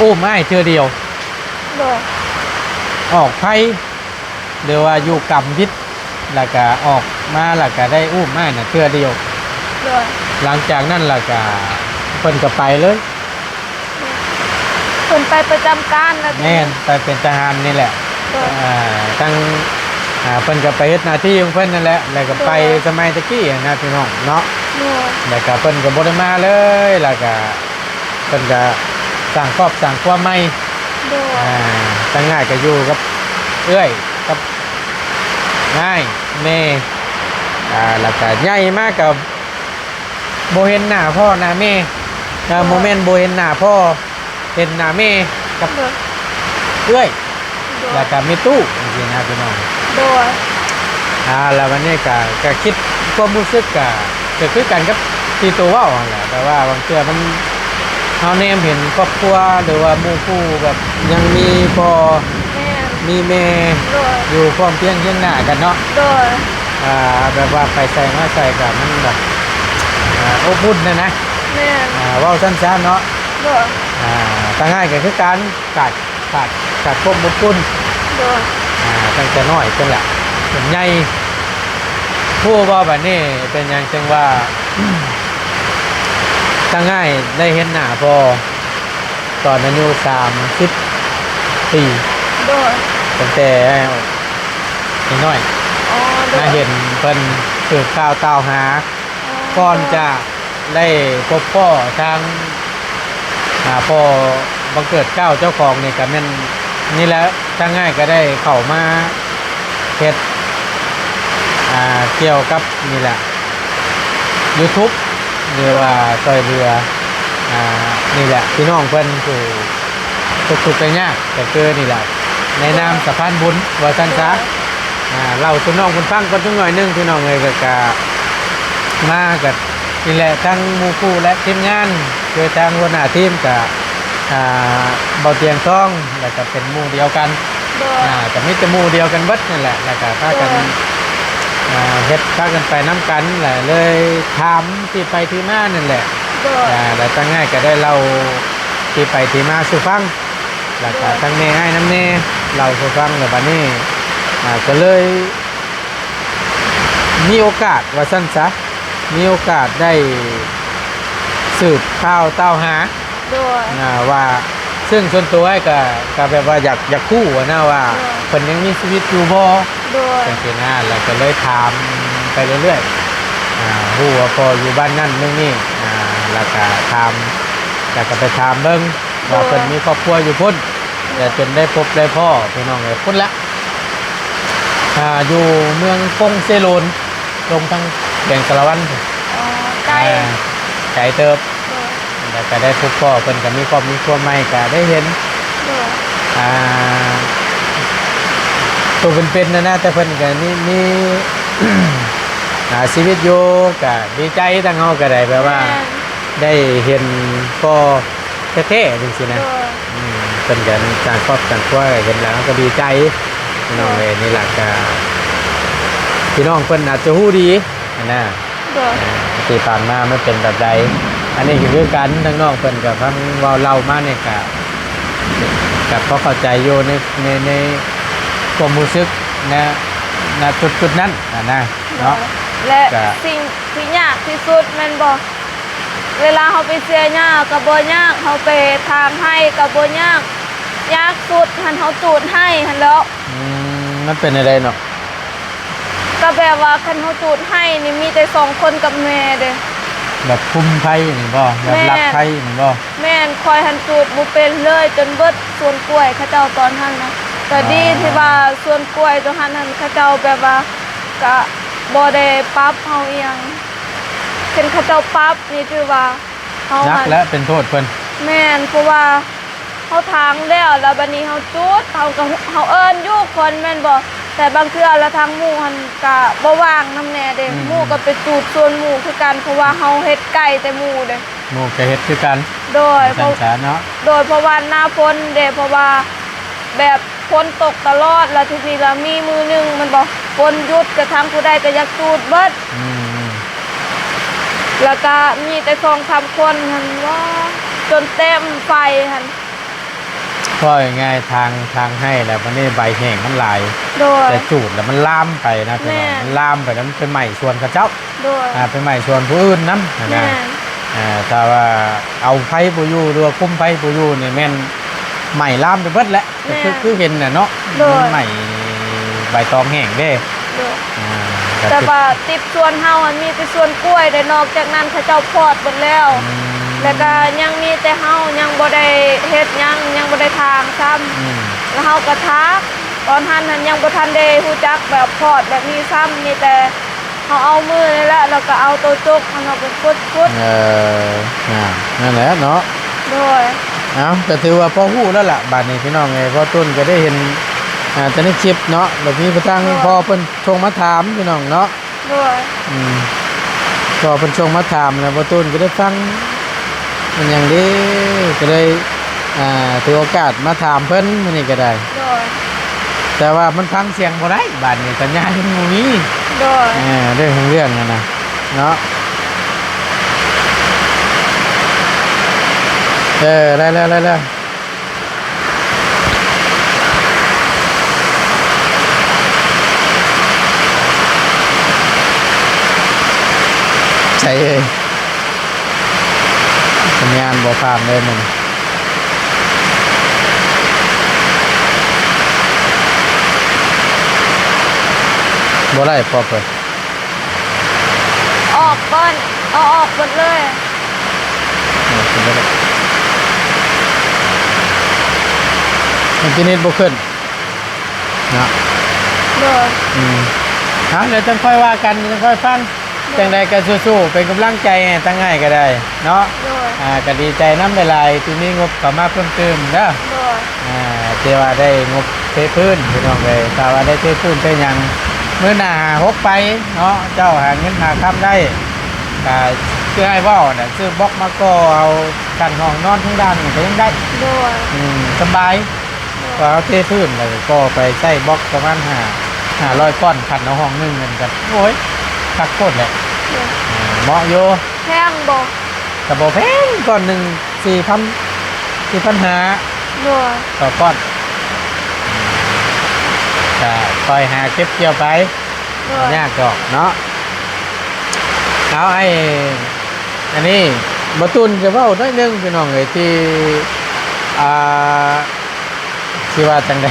ອຸ້ມອ້າຍເທື່ອດຽວ ໂດຍ ອອກໄພ ຫຼືວ່າຢູ່ກຳວິດ ແລ້ວກະອອກມາ ແລ້ວກະໄດ້ອຸ້ມອ້າຍນະເທື່ອດຽວ. ໂດຍ. ຫຼັງຈາກນັ້ນແລ້ວກະເພິ່ນກະໄປເລີຍ. ເພິ່ນໄປປະຈຳການນະ. ແມ່ນ ໄປເປັນທະຫານນີ້ແຫຼະ. ໂດຍ. ອ່າ ທັງ ອ່າ ເພິ່ນກະໄປເຮັດໜ້າທີ່ຂອງເພິ່ນນັ້ນແຫຼະ ແລ້ວກະໄປ. ໂດຍ. ສະໄໝແຕ່ກີ້ຫັ້ນນະ ພີ່ນ້ອງເນາະ. ໂດຍ. ແລ້ວກະເພິ່ນກະບໍ່ໄດ້ມາເລີຍ ແລ້ວກະ ເພິ່ນກະສ້າງຄອບສ້າງຄົວໃໝ່. ໂດຍ. ອ່າ ທັງອ້າຍກະຢູ່ກັບເອື້ອຍກັບອ້າຍແມ່ ອ່າ ແລ້ວກະໃຫຍ່ມາກະບໍ່ເຫັນໜ້າພໍ່ໜ້າແມ່ ເອີ ໂດຍ. ບໍ່ແມ່ນບໍ່ເຫັນໜ້າພໍ່ ເຫັນໜ້າແມ່ກັບ ໂດຍ. ເອື້ອຍ ໂດຍ. ແລ້ວກະແມ່ຕູ້ຈັ່ງຊີ້ນະພີ່ນ້ອງ. ໂດຍ. ອ່າ ແລ້ວບັດນີ້ກະ ກະຄິດຄວາມຮູ້ສຶກກະ ກະຄືກັນກັບທີ່ໂຕເວົ້າຫັ້ນແຫຼະ ແບບວ່າບາງເທື່ອມັນ ເຮົາແນມເຫັນຄອບຄົວ ຫຼືວ່າໝູ່ຄູ່ແບບຍັງມີພໍ່ ແມ່ນ ມີແມ່ ໂດຍ. ຢູ່ພ້ອມພຽງຄຽງໜ້າກັນເນາະ. ໂດຍ. ອ່າ ແບບວ່າໄປໃສມາໃສກະມັນແບບ ອ່າ ອົບອຸ່ນຫັ້ນນະ. ແມ່ນ. ອ່າ ເວົ້າສັ້ນໆເນາະ. ໂດຍ. ອ່າ ທາງອ້າຍກະຄືກັນ ຂາດ ຂາດ ຂາດຄວາມອົບອຸ່ນ. ໂດຍ. ອ່າ ຕັ້ງແຕ່ນ້ອຍພຸ້ນແຫຼະ ຈົນໃຫຍ່ ຮູ້ບໍ່ ບັດນີ້ເປັນຫຍັງຈຶ່ງວ່າ ທາງອ້າຍໄດ້ເຫັນໜ້າພໍ່ ຕອນອາຍຸສາມສິບປີ. ໂດຍ. ຕ ຕັ້ງແຕ່ນ້ອຍໆ ອໍ ໂດຍ ມາເຫັນເພິ່ນສືບຂ່າວກ່າວຫາ ອໍ ກ່ອນຈະໄດ້ພົບພໍ້ທາງ ອ່າ ພໍ່ບັງເກີດກ້າວເຈົ້າຂອງນີ້ກະແມ່ນນີ້ແຫຼະ ທາງອ້າຍກະໄດ້ເຂົ້າມາເຮັດ ອ່າ ກ່ຽວກັບນີ້ແຫຼະ ຢູທູບ ຫຼືວ່າຊ່ອຍເຫຼືອ ອ່າ ນີ້ແຫຼະ ພີ່ນ້ອງເພິ່ນຜູ້ທຸກທຸກຍາກ ກະຄືນີ້ແຫຼະ ໃນນາມສະພານບຸນວ່າຊັ້ນຊະ ອ່າ ເລົ່າສູ່ນ້ອງເພິ່ນຟັງກ່ອນຈັກໜ້ອຍໜຶ່ງ ພີ່ນ້ອງເອີຍ ກະ ກະມາກະນີ້ແຫຼະ ທັງໝູ່ຄູ່ ແລະ ທີມງານ ຄືທາງຫົວໜ້າທີມກະ ອ່າ ເບົາຕຽງທອງ ແລ້ວກະເປັນໝູ່ດຽວກັນ ໂດຍ ອ່າ ກະມີແຕ່ໝູ່ດຽວກັນເບິດນັ້ນແຫຼະ ແລ້ວກະພາກັນ ໂດຍ ອ່າ ເຮັດ ພາກັນໄປນຳກັນ ແລະ ເລີຍຖາມທີ່ໄປທີ່ມານັ້ນແຫຼະ ໂດຍ ອ່າ ແລ້ວທາງອ້າຍກະໄດ້ເລົ່າທີ່ໄປທີ່ມາສູ່ຟັງ ແລ້ວກະ ໂດຍ ທັງແມ່ອ້າຍນຳແດ່ ເລົ່າສູ່ຟັງ ແລ້ວບາດນີ້ ອ່າ ກະເລີຍ ມີໂອກາດວ່າຊັ້ນຊະ ມີໂອກາດໄດ້ສືບຂ່າວກ່າວຫາ ໂດຍ ອ່າ ວ່າ ເຊິ່ງສ່ວນຕົວອ້າຍກະ ກະແບບວ່າຢາກ ຢາກຮູ້ຫັ້ນນະວ່າ ໂດຍ ເພິ່ນຍັງມີຊີວິດຢູ່ບໍ່ ໂດຍ ຈັ່ງຊີ້ນະ ແລ້ວກະເລີຍຖາມໄປເລື້ອຍໆ ອ່າ ຮູ້ວ່າພໍ່ຢູ່ບ້ານນັ້ນເມືອງນີ້ ອ່າ ແລ້ວກະຖາມ ແລ້ວກະໄປຖາມເບິ່ງ ວ່າເພິ່ນມີຄອບຄົວຢູ່ພຸ້ນ ແລະ ຈົນໄດ້ພົບໄດ້ພໍ້ ພີ່ນ້ອງເອີຍ ພຸ້ນແຫຼະ ອ່າ ຢູ່ເມືອງຄົງເຊໂລນ ລົງທາງແຂວງສາລະວັນ ອໍ ໄກ ອ່າ ໄກເຕີບ ໂດຍ ແລ້ວກະໄດ້ພົບພໍ້ເພິ່ນ ກະມີຄອບມີຄົວໃໝ່ ກະໄດ້ເຫັນ ໂດຍ ອ່າ ໂຕເປັນໆ ຫັ້ນນະ ແຕ່ເພິ່ນກະມີ ມີ ອ່າ ຊີວິດຢູ່ ກະດີໃຈ ທາງເຮົາກະໄດ້ແບບວ່າ ແມ່ນ ໄດ້ເຫັນພໍ່ ແທ້ໆ ຈັ່ງຊີ້ນະ ໂດຍ ອືມ ເພິ່ນກະສ້າງຄອບສ້າງຄົວ ເຫັນແລ້ວເຮົາກະດີໃຈ ພີ່ນ້ອງເອີຍ ໂດຍ ນີ້ລະກະ ພີ່ນ້ອງເພິ່ນອາດຈະຮູ້ດີຫັ້ນນະ ໂດຍ ອ່າ ທີ່ຜ່ານມາມັນເປັນແບບໃດ ອັນນີ້ກະຄືກັນ ທາງນ້ອງເພິ່ນກະຟັງເວົ້າເລົ່າມານີ້ກະ ກະພໍເຂົ້າໃຈຢູ່ໃນ ໃນ ໃນຄວາມຮູ້ສຶກ ນະ ນະຈຸດໆ ນັ້ນຫັ້ນນະ ໂດຍ ເນາະ ແລະ ກະ ສິ່ງທີ່ຍາກທີ່ສຸດແມ່ນບໍ່? ເວລາເຮົາໄປເສຍຫຍ້າກະບໍ່ຍາກ ເຮົາໄປຖາງໄຮ່ກະບໍ່ຍາກ ຍາກສຸດຫັ້ນເຮົາຈູດໄຮ່ຫັ້ນແຫຼ້ວ. ອືມ ມັນເປັນແນວໃດເນາະ? ກະແບບວ່າຄັນເຮົາຈູດໄຮ່ນີ້ມີແຕ່ສອງຄົນກັບແມ່ເດ້. ແບບຄຸມໄຟນີ້ບໍ່? ແບບລັກໄຟນີ້ບໍ່? ແມ່ນ ຂ້ອຍຫັ້ນຈູດບໍ່ເປັນເລີຍ ຈົນເບິດສວນກ້ວຍເຂົາເຈົ້າຕອນຫັ້ນນະ. ກະດີທີ່ວ່າສວນກ້ວຍໂຕຫັ້ນຫັ້ນ ເຂົາເຈົ້າແບບວ່າກະບໍ່ໄດ້ປັບເຮົາອີ່ຫຍັງ. ຄັນເຂົາເຈົ້າປັບນີ້ຖືວ່າເຮົາ ໜັກແຫຼະ ເປັນໂທດເພິ່ນ. ແມ່ນ ເພາະວ່າເຮົາຖາງແລ້ວ ແລ້ວບາດນີ້ເຮົາຈູດ ເຮົາກະ ເຮົາເອີ້ນຢູ່ຄົນແມ່ນບໍ່? ແຕ່ບາງເທື່ອລະທາງໝູ່ຫັ້ນກະບໍ່ວ່າງນຳແດ່ເດ້. ອືມ ໝູ່ກະໄປຈູດສວນໝູ່ຄືກັນ ເພາະວ່າເຮົາເຮັດໃກ້ແຕ່ໝູ່ເດ້. ໝູ່ກະເຮັດຄືກັນ. ໂດຍ ວ່າຊັ້ນຊະເນາະ. ໂດຍ ເພາະວ່າໜ້າຝົນເດ້ ເພາະວ່າແບບ ຝົນຕົກຕະຫຼອດ ແລ້ວທີນີ້ລະມີມື້ໜຶ່ງແມ່ນບໍ່ ຝົນຢຸດ ກະທາງຜູ້ໃດກະຢາກຈູດເບິດ. ອືມ ແລ້ວກະມີແຕ່ສອງສາມຄົນຫັ້ນ ວ້າ ຈົນເຕັມໄຟຫັ້ນ. ເວົ້າງ່າຍໆ ທາງ ທາງໄຮ່ແລ້ວ ບາດນີ້ໃບແຫ້ງມັນຫຼາຍ. ໂດຍ ແຕ່ຈູດແລ້ວມັນລາມໄປນະ ພີ່ນ້ອງ. ແມ່ນ ມັນລາມໄປແລ້ວມັນໄປໄໝ້ສວນເຂົາເຈົ້າ. ໂດຍ ອ່າ ໄປໄໝ້ສວນຜູ້ອື່ນນຳຫັ້ນນະ. ແມ່ນ ອ່າ ຖ້າວ່າເອົາໄຟບໍ່ຢູ່ ຫຼືວ່າຄຸມໄຟບໍ່ຢູ່ນີ້ ແມ່ນໄໝ້ລາມໄປເບິດແຫຼະ. ແມ່ນ ຄື ຄືເຫັນແຫຼະເນາະ. ໂດຍ ມັນໄໝ້ໃບຕອງແຫ້ງເດ້. ໂດຍ ອ່າ ແຕ່ວ່າຕິດສວນເຮົາຫັ້ນມີແຕ່ສວນກ້ວຍເດ້ ນອກຈາກນັ້ນເຂົາເຈົ້າພອດເບິດແລ້ວ. ອືມ ແລ້ວກະຍັງມີແຕ່ເຮົາຍັງບໍ່ໄດ້ເຮັດຫຍັງ ຍັງບໍ່ໄດ້ຖາງຊ້ຳ. ອືມ ແລ້ວເຮົາກະຖາງ ຕອນຫັ້ນຫັ້ນຍັງບໍ່ທັນໄດ້ຮູ້ຈັກແບບພອດແບບນີ້ຊ້ຳ ມີແຕ່ ເຮົາເອົາມືນີ້ແຫຼະ ແລ້ວກະເອົາໂຕຈົກຫັ້ນເນາະ ໄປຂຸດໆ. ເອີ ນັ້ນແຫຼະເນາະ. ໂດຍ ເອົ້າ ກະຖືວ່າພໍຮູ້ແລ້ວລະ ບາດນີ້ພີ່ນ້ອງເອີຍ. ພໍ່ຕຸ້ນກະໄດ້ເຫັນ ອ່າ ແຕ່ໃນຄລິບເນາະ ແລ້ວມີທາງ ໂດຍ ພໍ່ເພິ່ນສົ່ງມາຖາມພີ່ນ້ອງເນາະ. ໂດຍ ອືມ ພໍ່ເພິ່ນສົ່ງມາຖາມ ແລ້ວພໍ່ຕຸ້ນກະໄດ້ຟັງ ແມ່ນຫຍັງເດ້ ກະເລີຍ ອ່າ ຖືໂອກາດມາຖາມເພິ່ນມື້ນີ້ກະໄດ້. ໂດຍ ແຕ່ວ່າມັນຟັງສຽງບໍ່ໄດ້ ບາດນີ້ສັນຍານມັນບໍ່ມີ. ໂດຍ ເອີ ເລື່ອງຂອງເລື່ອງຫັ້ນນະເນາະ. ເອີ ໄດ້ແລ້ວ ໄດ້ແລ້ວ. ໃສເອີຍ? ສັນຍານບໍ່ຜ່ານເລີຍມື້ນີ້. ບໍ່ໄດ້ ບໍ່ເປີດ. ອອກກ່ອນ ເອົາອອກເບິດເລີຍ. ອິນເຕີເນັດບໍ່ຂຶ້ນເນາະ. ໂດຍ. ອືມ ເອົາ ແລ້ວຈັ່ງຄ່ອຍວ່າກັນ ຈັ່ງຄ່ອຍຟັງ. ໂດຍ. ຈັ່ງໃດກໍສູ້ໆ ເປັນກຳລັງໃຈໃຫ້ທາງອ້າຍກໍໄດ້ເນາະ. ໂດຍ. ອ່າ ກໍດີໃຈນຳຫຼາຍໆ ທີ່ມີງົບເຂົ້າມາເພີ່ມຕື່ມເດີ. ໂດຍ. ອ່າ ທີ່ວ່າໄດ້ງົບເທພື້ນ ພີ່ນ້ອງເອີຍ ຖ້າວ່າໄດ້ເທພື້ນເທຫຍັງ ມື້ໜ້າຫາຫົກໄປເນາະ ເຈົ້າຫາເງິນຫາຄຳໄດ້ ກໍຄືອ້າຍເວົ້ານະ ຊື້ບລັອກມາກໍ່ເອົາ ກັນຫ້ອງນອນທາງດ້ານນີ້ກໍຍັງໄດ້. ໂດຍ. ອືມ ສະບາຍ. ໂດຍ. ກໍເອົາເທພື້ນ ແລ້ວກໍກໍ່ໄປໃຊ້ບລັອກປະມານຫ້າ ຫ້າຮ້ອຍກ້ອນ ຄັນເອົາຫ້ອງໜຶ່ງນັ້ນກໍ ໂອ້ຍ ຄັກໂພດແຫຼະ. ໂດຍ. ເອີ ເໝາະຢູ່. ແພງບໍ່? ກໍບໍ່ແພງ ກ້ອນໜຶ່ງ ສີ່ພັນ ສີ່ພັນຫ້າ. ໂດຍ. ຕໍ່ກ້ອນ ກໍຄ່ອຍຫາເກັບກ່ຽວໄປ. ໂດຍ. ຍາກດອກເນາະ. ເອົາ ໄອ້ ອັນນີ້ ບ່າວຕູນຈະເວົ້າໜ້ອຍໜຶ່ງ ພີ່ນ້ອງເອີຍ ທີ່ ອ່າ ຊິວ່າຈັ່ງໃດ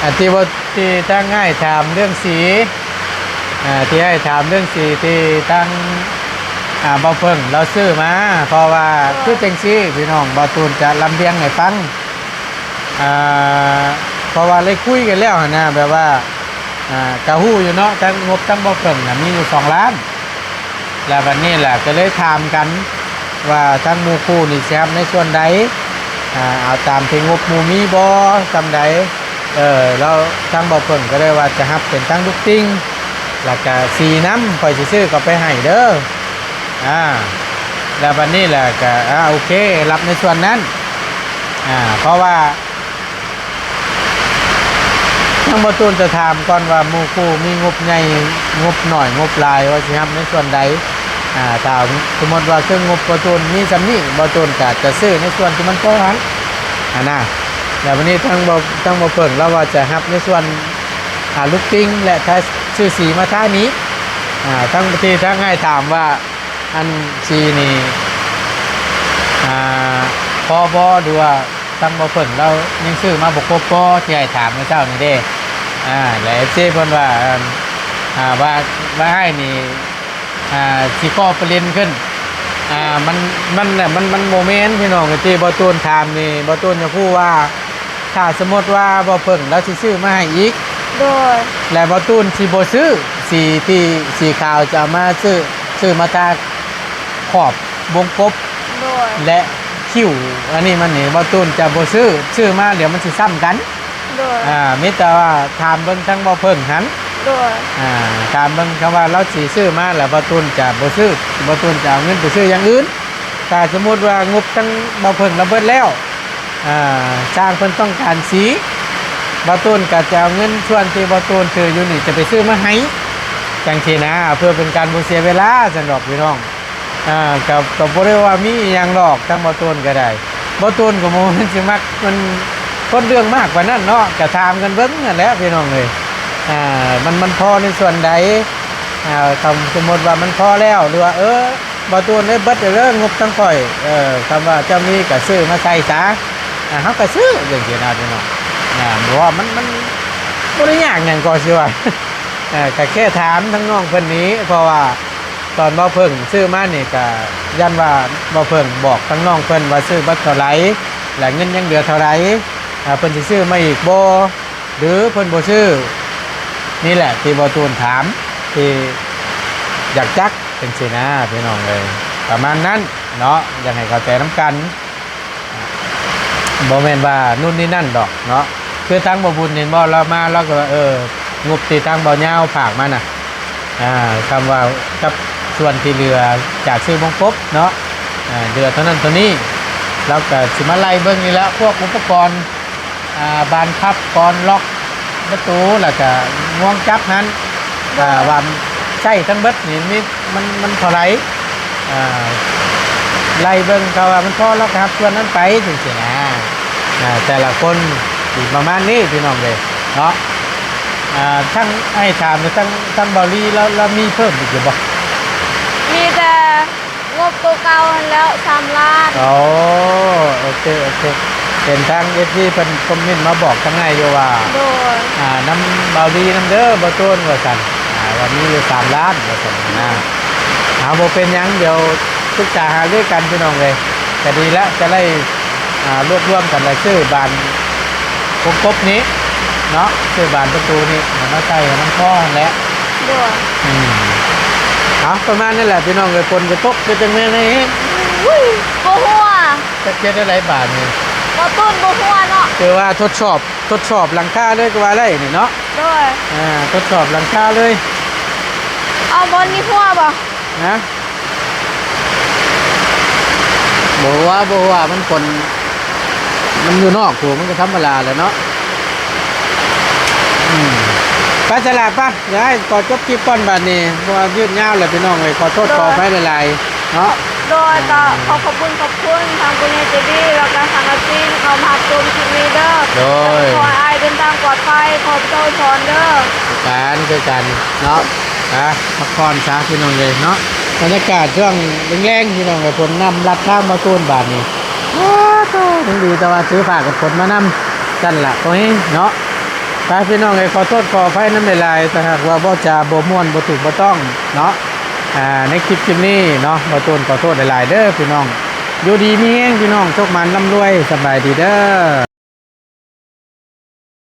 ອັນທີ່ວ່າ ທີ່ທາງອ້າຍຖາມເລື່ອງສີ ອ່າ ທີ່ອ້າຍຖາມເລື່ອງສີ ທີ່ທາງ ອ່າ ບ່າວເຜິ້ງລາວຊື້ມາ ເພາະວ່າ ໂດຍ ຄືຈັ່ງຊີ້ ພີ່ນ້ອງ ບ່າວຕູນຈະລຳລຽງໃຫ້ຟັງ. ອ່າ ເພາະວ່າໄດ້ຄຸຍກັນແລ້ວຫັ້ນນະ ແບບວ່າ ອ່າ ກະຮູ້ຢູ່ເນາະ ທັງງົບທັງບ່າວເຜິ້ງນະ ມີຢູ່ສອງລ້ານ ແລ້ວບັດນີ້ລະ ກໍເລີຍຖາມກັນວ່າ ທັງໝູ່ຄູ່ນີ້ຊິຮັບໃນສ່ວນໃດ ອ່າ ເອົາຕາມທີ່ງົບໝູ່ມີບໍ່ ສ່ຳໃດ. ເອີ ແລ້ວທາງບ່າວເຜິ້ງກໍເລີຍວ່າ ຈະຮັບເປັນທັງລູກຕິ່ງ ແລ້ວກະສີນຳ ຂ້ອຍຊິຊື້ເຂົ້າໄປໃຫ້ເດີ. ອ່າ ແລ້ວບັດນີ້ລະກະ ອ່າ ໂອເຄ ຮັບໃນສ່ວນນັ້ນ ອ່າ ເພາະວ່າ ທາງບ່າວຕູນຈະຖາມກ່ອນວ່າ ໝູ່ຄູ່ມີງົບໃຫຍ່ ງົບໜ້ອຍ ງົບຫຼາຍ ວ່າຊິຮັບໃນສ່ວນໃດ. ອ່າ ຖ້າສົມມຸດວ່າ ຄືງົບບ່າວຕູນມີສ່ຳນີ້ ບ່າວຕູນກະຈະຊື້ໃນສ່ວນທີ່ມັນພໍຫັ້ນ ຫັ້ນນະ. ແລ້ວບັດນີ້ທາງບ່າວ ທາງບ່າວເຜິ້ງລາວວ່າຈະຮັບໃນສ່ວນ ອ່າ ລູກຕິ່ງ ແລະ ຖ້າຊື້ສີມາທານີ້ ອ່າ ທັງທີ່ທາງອ້າຍຖາມວ່າ ອັນສີນີ້ ອ່າ ພໍບໍ່ ຫຼືວ່າທາງບ່າວເຜິ້ງລາວຍັງຊື້ມາບໍ່ຄົບບໍ່ ທີ່ອ້າຍຖາມມື້ເຊົ້ານີ້ເດ້. ອ່າ ແລະ ເອັຟຊີ ເພິ່ນວ່າ ອ່າ ວ່າ ວ່າອ້າຍນີ້ ອ່າ ຊິກໍ່ປະເດັນຂຶ້ນ ອ່າ ມັນ ມັນ ມັນ ມັນບໍ່ແມ່ນ ພີ່ນ້ອງ ທີ່ບ່າວຕູນຖາມນີ້ ບ່າວຕູນຢາກຮູ້ວ່າ ຖ້າສົມມຸດວ່າບ່າວເຜິ້ງລາວຊິຊື້ມາໃຫ້ອີກ ໂດຍ ແລະ ບ່າວຕູນຊິບໍ່ຊື້ ສີທີ່ ສີຂາວຈະເອົາມາຊື້ ຊື້ມາທາຂອບວົງກົບ ໂດຍ ແລະ ຄິ້ວ ອັນນີ້ມັນນີ້ ບ່າວຕູນຈະບໍ່ຊື້ ຊື້ມາດຽວມັນຊິຊ້ຳກັນ ໂດຍ ອ່າ ມີແຕ່ວ່າຖາມເບິ່ງທາງບ່າວເຜິ້ງຫັ້ນ ໂດຍ ອ່າ ຖາມເບິ່ງ ຄຳວ່າລາວຊິຊື້ມາ ແລ້ວບ່າວຕູນຈະບໍ່ຊື້ ບ່າວຕູນຈະເອົາເງິນໄປຊື້ຢ່າງອື່ນ. ຖ້າສົມມຸດວ່າງົບທາງບ່າວເຜິ້ງລະເບິດແລ້ວ ອ່າ ຊ່າງເພິ່ນຕ້ອງການສີ ບ່າວຕູນກໍຈະເອົາເງິນສ່ວນທີ່ບ່າວຕູນຖືຢູ່ນີ້ ຈະໄປຊື້ມາໃຫ້ ຈັ່ງຊີ້ນະ ເພື່ອເປັນການບໍ່ເສຍເວລາຊັ້ນດອກ ພີ່ນ້ອງ. ອ່າ ກໍ ກໍບໍ່ໄດ້ວ່າມີອີ່ຫຍັງດອກ ທາງບ່າວຕູນກໍໄດ້ ບ່າວຕູນກໍບໍ່ແມ່ນຊິມັກ ມັນຄົນເລື່ອງມາກປານນັ້ນເນາະ ກໍຖາມກັນເບິ່ງຫັ້ນແຫຼະ ພີ່ນ້ອງເອີຍ. ອ່າ ມັນ ມັນພໍໃນສ່ວນໃດ ອ່າ ຄຳສົມມຸດວ່າມັນພໍແລ້ວ ຫຼືວ່າ ເອີ ບ່າວຕູນເອີຍ ເບິດແລ້ວເດີງົບທາງຂ້ອຍ ເອີ ຄຳວ່າເຈົ້າມີກໍຊື້ມາໃສ່ຊະ ອ່າ ເຮົາກໍຊື້ ຈັ່ງຊີ້ນະ ພີ່ນ້ອງ. ອ່າ ບໍ່ວ່າມັນ ມັນບໍ່ໄດ້ຍາກຫຍັງກໍຊິວ່າ ເອີ ກໍແຄ່ຖາມທາງນ້ອງເພິ່ນນີ້ ເພາະວ່າຕອນບ່າວເຜິ້ງຊື້ມານີ້ ກໍຢ້ານວ່າບ່າວເຜິ້ງບອກທາງນ້ອງເພິ່ນວ່າຊື້ເບິດເທົ່າໃດ ແລະ ເງິນຍັງເຫຼືອເທົ່າໃດ ອ່າ ເພິ່ນຊິຊື້ມາອີກບໍ່ ຫຼືເພິ່ນບໍ່ຊື້ ນີ້ແຫຼະທີ່ບ່າວຕູນຖາມ ທີ່ຢາກຈັກຈັ່ງຊີ້ນະ ພີ່ນ້ອງເອີຍ ປະມານນັ້ນເນາະ ຢາກໃຫ້ເຂົ້າໃຈນຳກັນ ບໍ່ແມ່ນວ່າໂນ່ນນີ້ນັ້ນດອກເນາະ. ຄືທາງບ່າວບຸນເຫັນບໍ່ ລາວມາລາວກໍວ່າ ເອີ ງົບທີ່ທາງບ່າວຍາວຝາກມານະ ອ່າ ຄຳວ່າກັບສ່ວນທີ່ເຫຼືອຈາກຊື້ວົງກົບເນາະ ອ່າ ເຫຼືອເທົ່ານັ້ນເທົ່ານີ້ ລາວກໍຊິມາໄລ່ເບິ່ງນີ້ແຫຼະ ພວກອຸປະກອນ ອ່າ ບານພັບ ກອນລັອກປະຕູ ແລ້ວກະງວງຈັບຫັ້ນ ໂດຍ ອ່າ ວ່າໃຊ້ທັງເບິດນີ້ມີ ມັນ ມັນເທົ່າໃດ ອ່າ ໄລ່ເບິ່ງ ຖ້າວ່າມັນພໍ ລາວກະຮັບສ່ວນນັ້ນໄປ ຈັ່ງຊີ້ນະ. ອ່າ ແຕ່ລະຄົນຊິປະມານນີ້ ພີ່ນ້ອງເອີຍເນາະ. ອ່າ ທັງ ອ້າຍຖາມ ທັງ ທັງບ່າວລີ ລາວ ລາວມີເພີ່ມອີກຢູ່ບໍ່? ມີແຕ່ ງົບໂຕເກົ່າຫັ້ນແຫຼ້ວ ສາມລ້ານ. ໂອ້ ໂອເຄ ໂອເຄ ເຫັນທາງເອັຟຊີເພິ່ນຄອມເມັນມາບອກທາງໃນຢູ່ວ່າ ໂດຍ ອ່າ ນຳບ່າວລີນຳເດີ ບ່າວໂຕນວ່າຊັ້ນ. ຕອນນີ້ຢູ່ສາມລ້ານວ່າຊັ້ນນະ. ເອົາ ບໍ່ເປັນຫຍັງ ດຽວປຶກສາຫາລືກັນພີ່ນ້ອງເອີຍ. ກະດີລະ ຈະໄດ້ ອ່າ ລວບລວມກັນລະຊື້ບານກົບໆນີ້ເນາະ ຊື້ບານປະຕູນີ້ໃຫ້ມາໃສ່ໃຫ້ມັນພໍຫັ້ນແຫຼະ. ໂດຍ. ອືມ ເອົາ ປະມານນັ້ນແຫຼະພີ່ນ້ອງເອີຍ. ຝົນກະຕົກຄືຈັ່ງແມ່ນໃຫ້ ອຸ້ຍ ບໍ່ຮົ່ວ. ຈັກເຮັດແນວໃດບາດນີ້ ບໍ່ຕູນບໍ່ຮົ່ວເນາະ. ຄືວ່າທົດສອບ ທົດສອບຫຼັງຄາເລີຍກໍວ່າໄດ້ນີ້ເນາະ. ໂດຍ. ອ່າ ທົດສອບຫຼັງຄາເລີຍ. ເອົາ ບ່ອນນີ້ຮົ່ວບໍ່? ຮະ? ບໍ່ຮົ່ວ ບໍ່ຮົ່ວ ມັນຝົນ ມັນຢູ່ນອກພຸ້ນ ມັນກໍທຳມະດາແຫຼະເນາະ. ອືມ ໄປສະຫຼະ ໄປ ດຽວໃຫ້ຂໍຈົບຄລິບກ່ອນບາດນີ້ ເພາະວ່າຍືດຍາວແລ້ວພີ່ນ້ອງເອີຍ. ຂໍໂທດ ໂດຍ ຂໍອະໄພຫຼາຍໆ ເນາະ. ໂດຍ. ກໍ ອ່າ ຂໍຂອບຄຸນຂອບຄຸນທາງຜູ້ໃຫຍ່ໃຈດີ ແລ້ວກໍທາງອາຊີນເຂົ້າມາຮັບຊົມຄລິບນີ້ເດີ. ໂດຍ. ຂໍໃຫ້ອ້າຍເດີນທາງປອດໄພ ຂໍພະເຈົ້າອວຍພອນເດີ. ຄືກັນ ຄືກັນເນາະ. ອ່ະ ພັກຜ່ອນຊະພີ່ນ້ອງເອີຍເນາະ. ບັນຍາກາດຊ່ວງແລງໆ ພີ່ນ້ອງເອີຍ ຝົນນຳລັດທາງມາໂຊນບາດນີ້. ໂອ້ໂຕ ຍັງດີແຕ່ວ່າຊື້ຜ້າກັນຝົນມານຳ ຊັ້ນລະພໍແຮງເນາະ. ໄປພີ່ນ້ອງເອີຍ ຂໍໂທດຂໍອະໄພນຳຫຼາຍໆ ຖ້າຫາກວ່າເວົ້າຈາບໍ່ມ່ວນ ບໍ່ຖືກບໍ່ຕ້ອງເນາະ. ອ່າ ໃນຄລິບ ຄລິບນີ້ເນາະ ບ່າວໂຕນຂໍໂທດຫຼາຍໆເດີພີ່ນ້ອງ. ຢູ່ດີມີແຮງພີ່ນ້ອງ ໂຊກໝານລ່ຳລວຍ. ສະບາຍດີເດີ.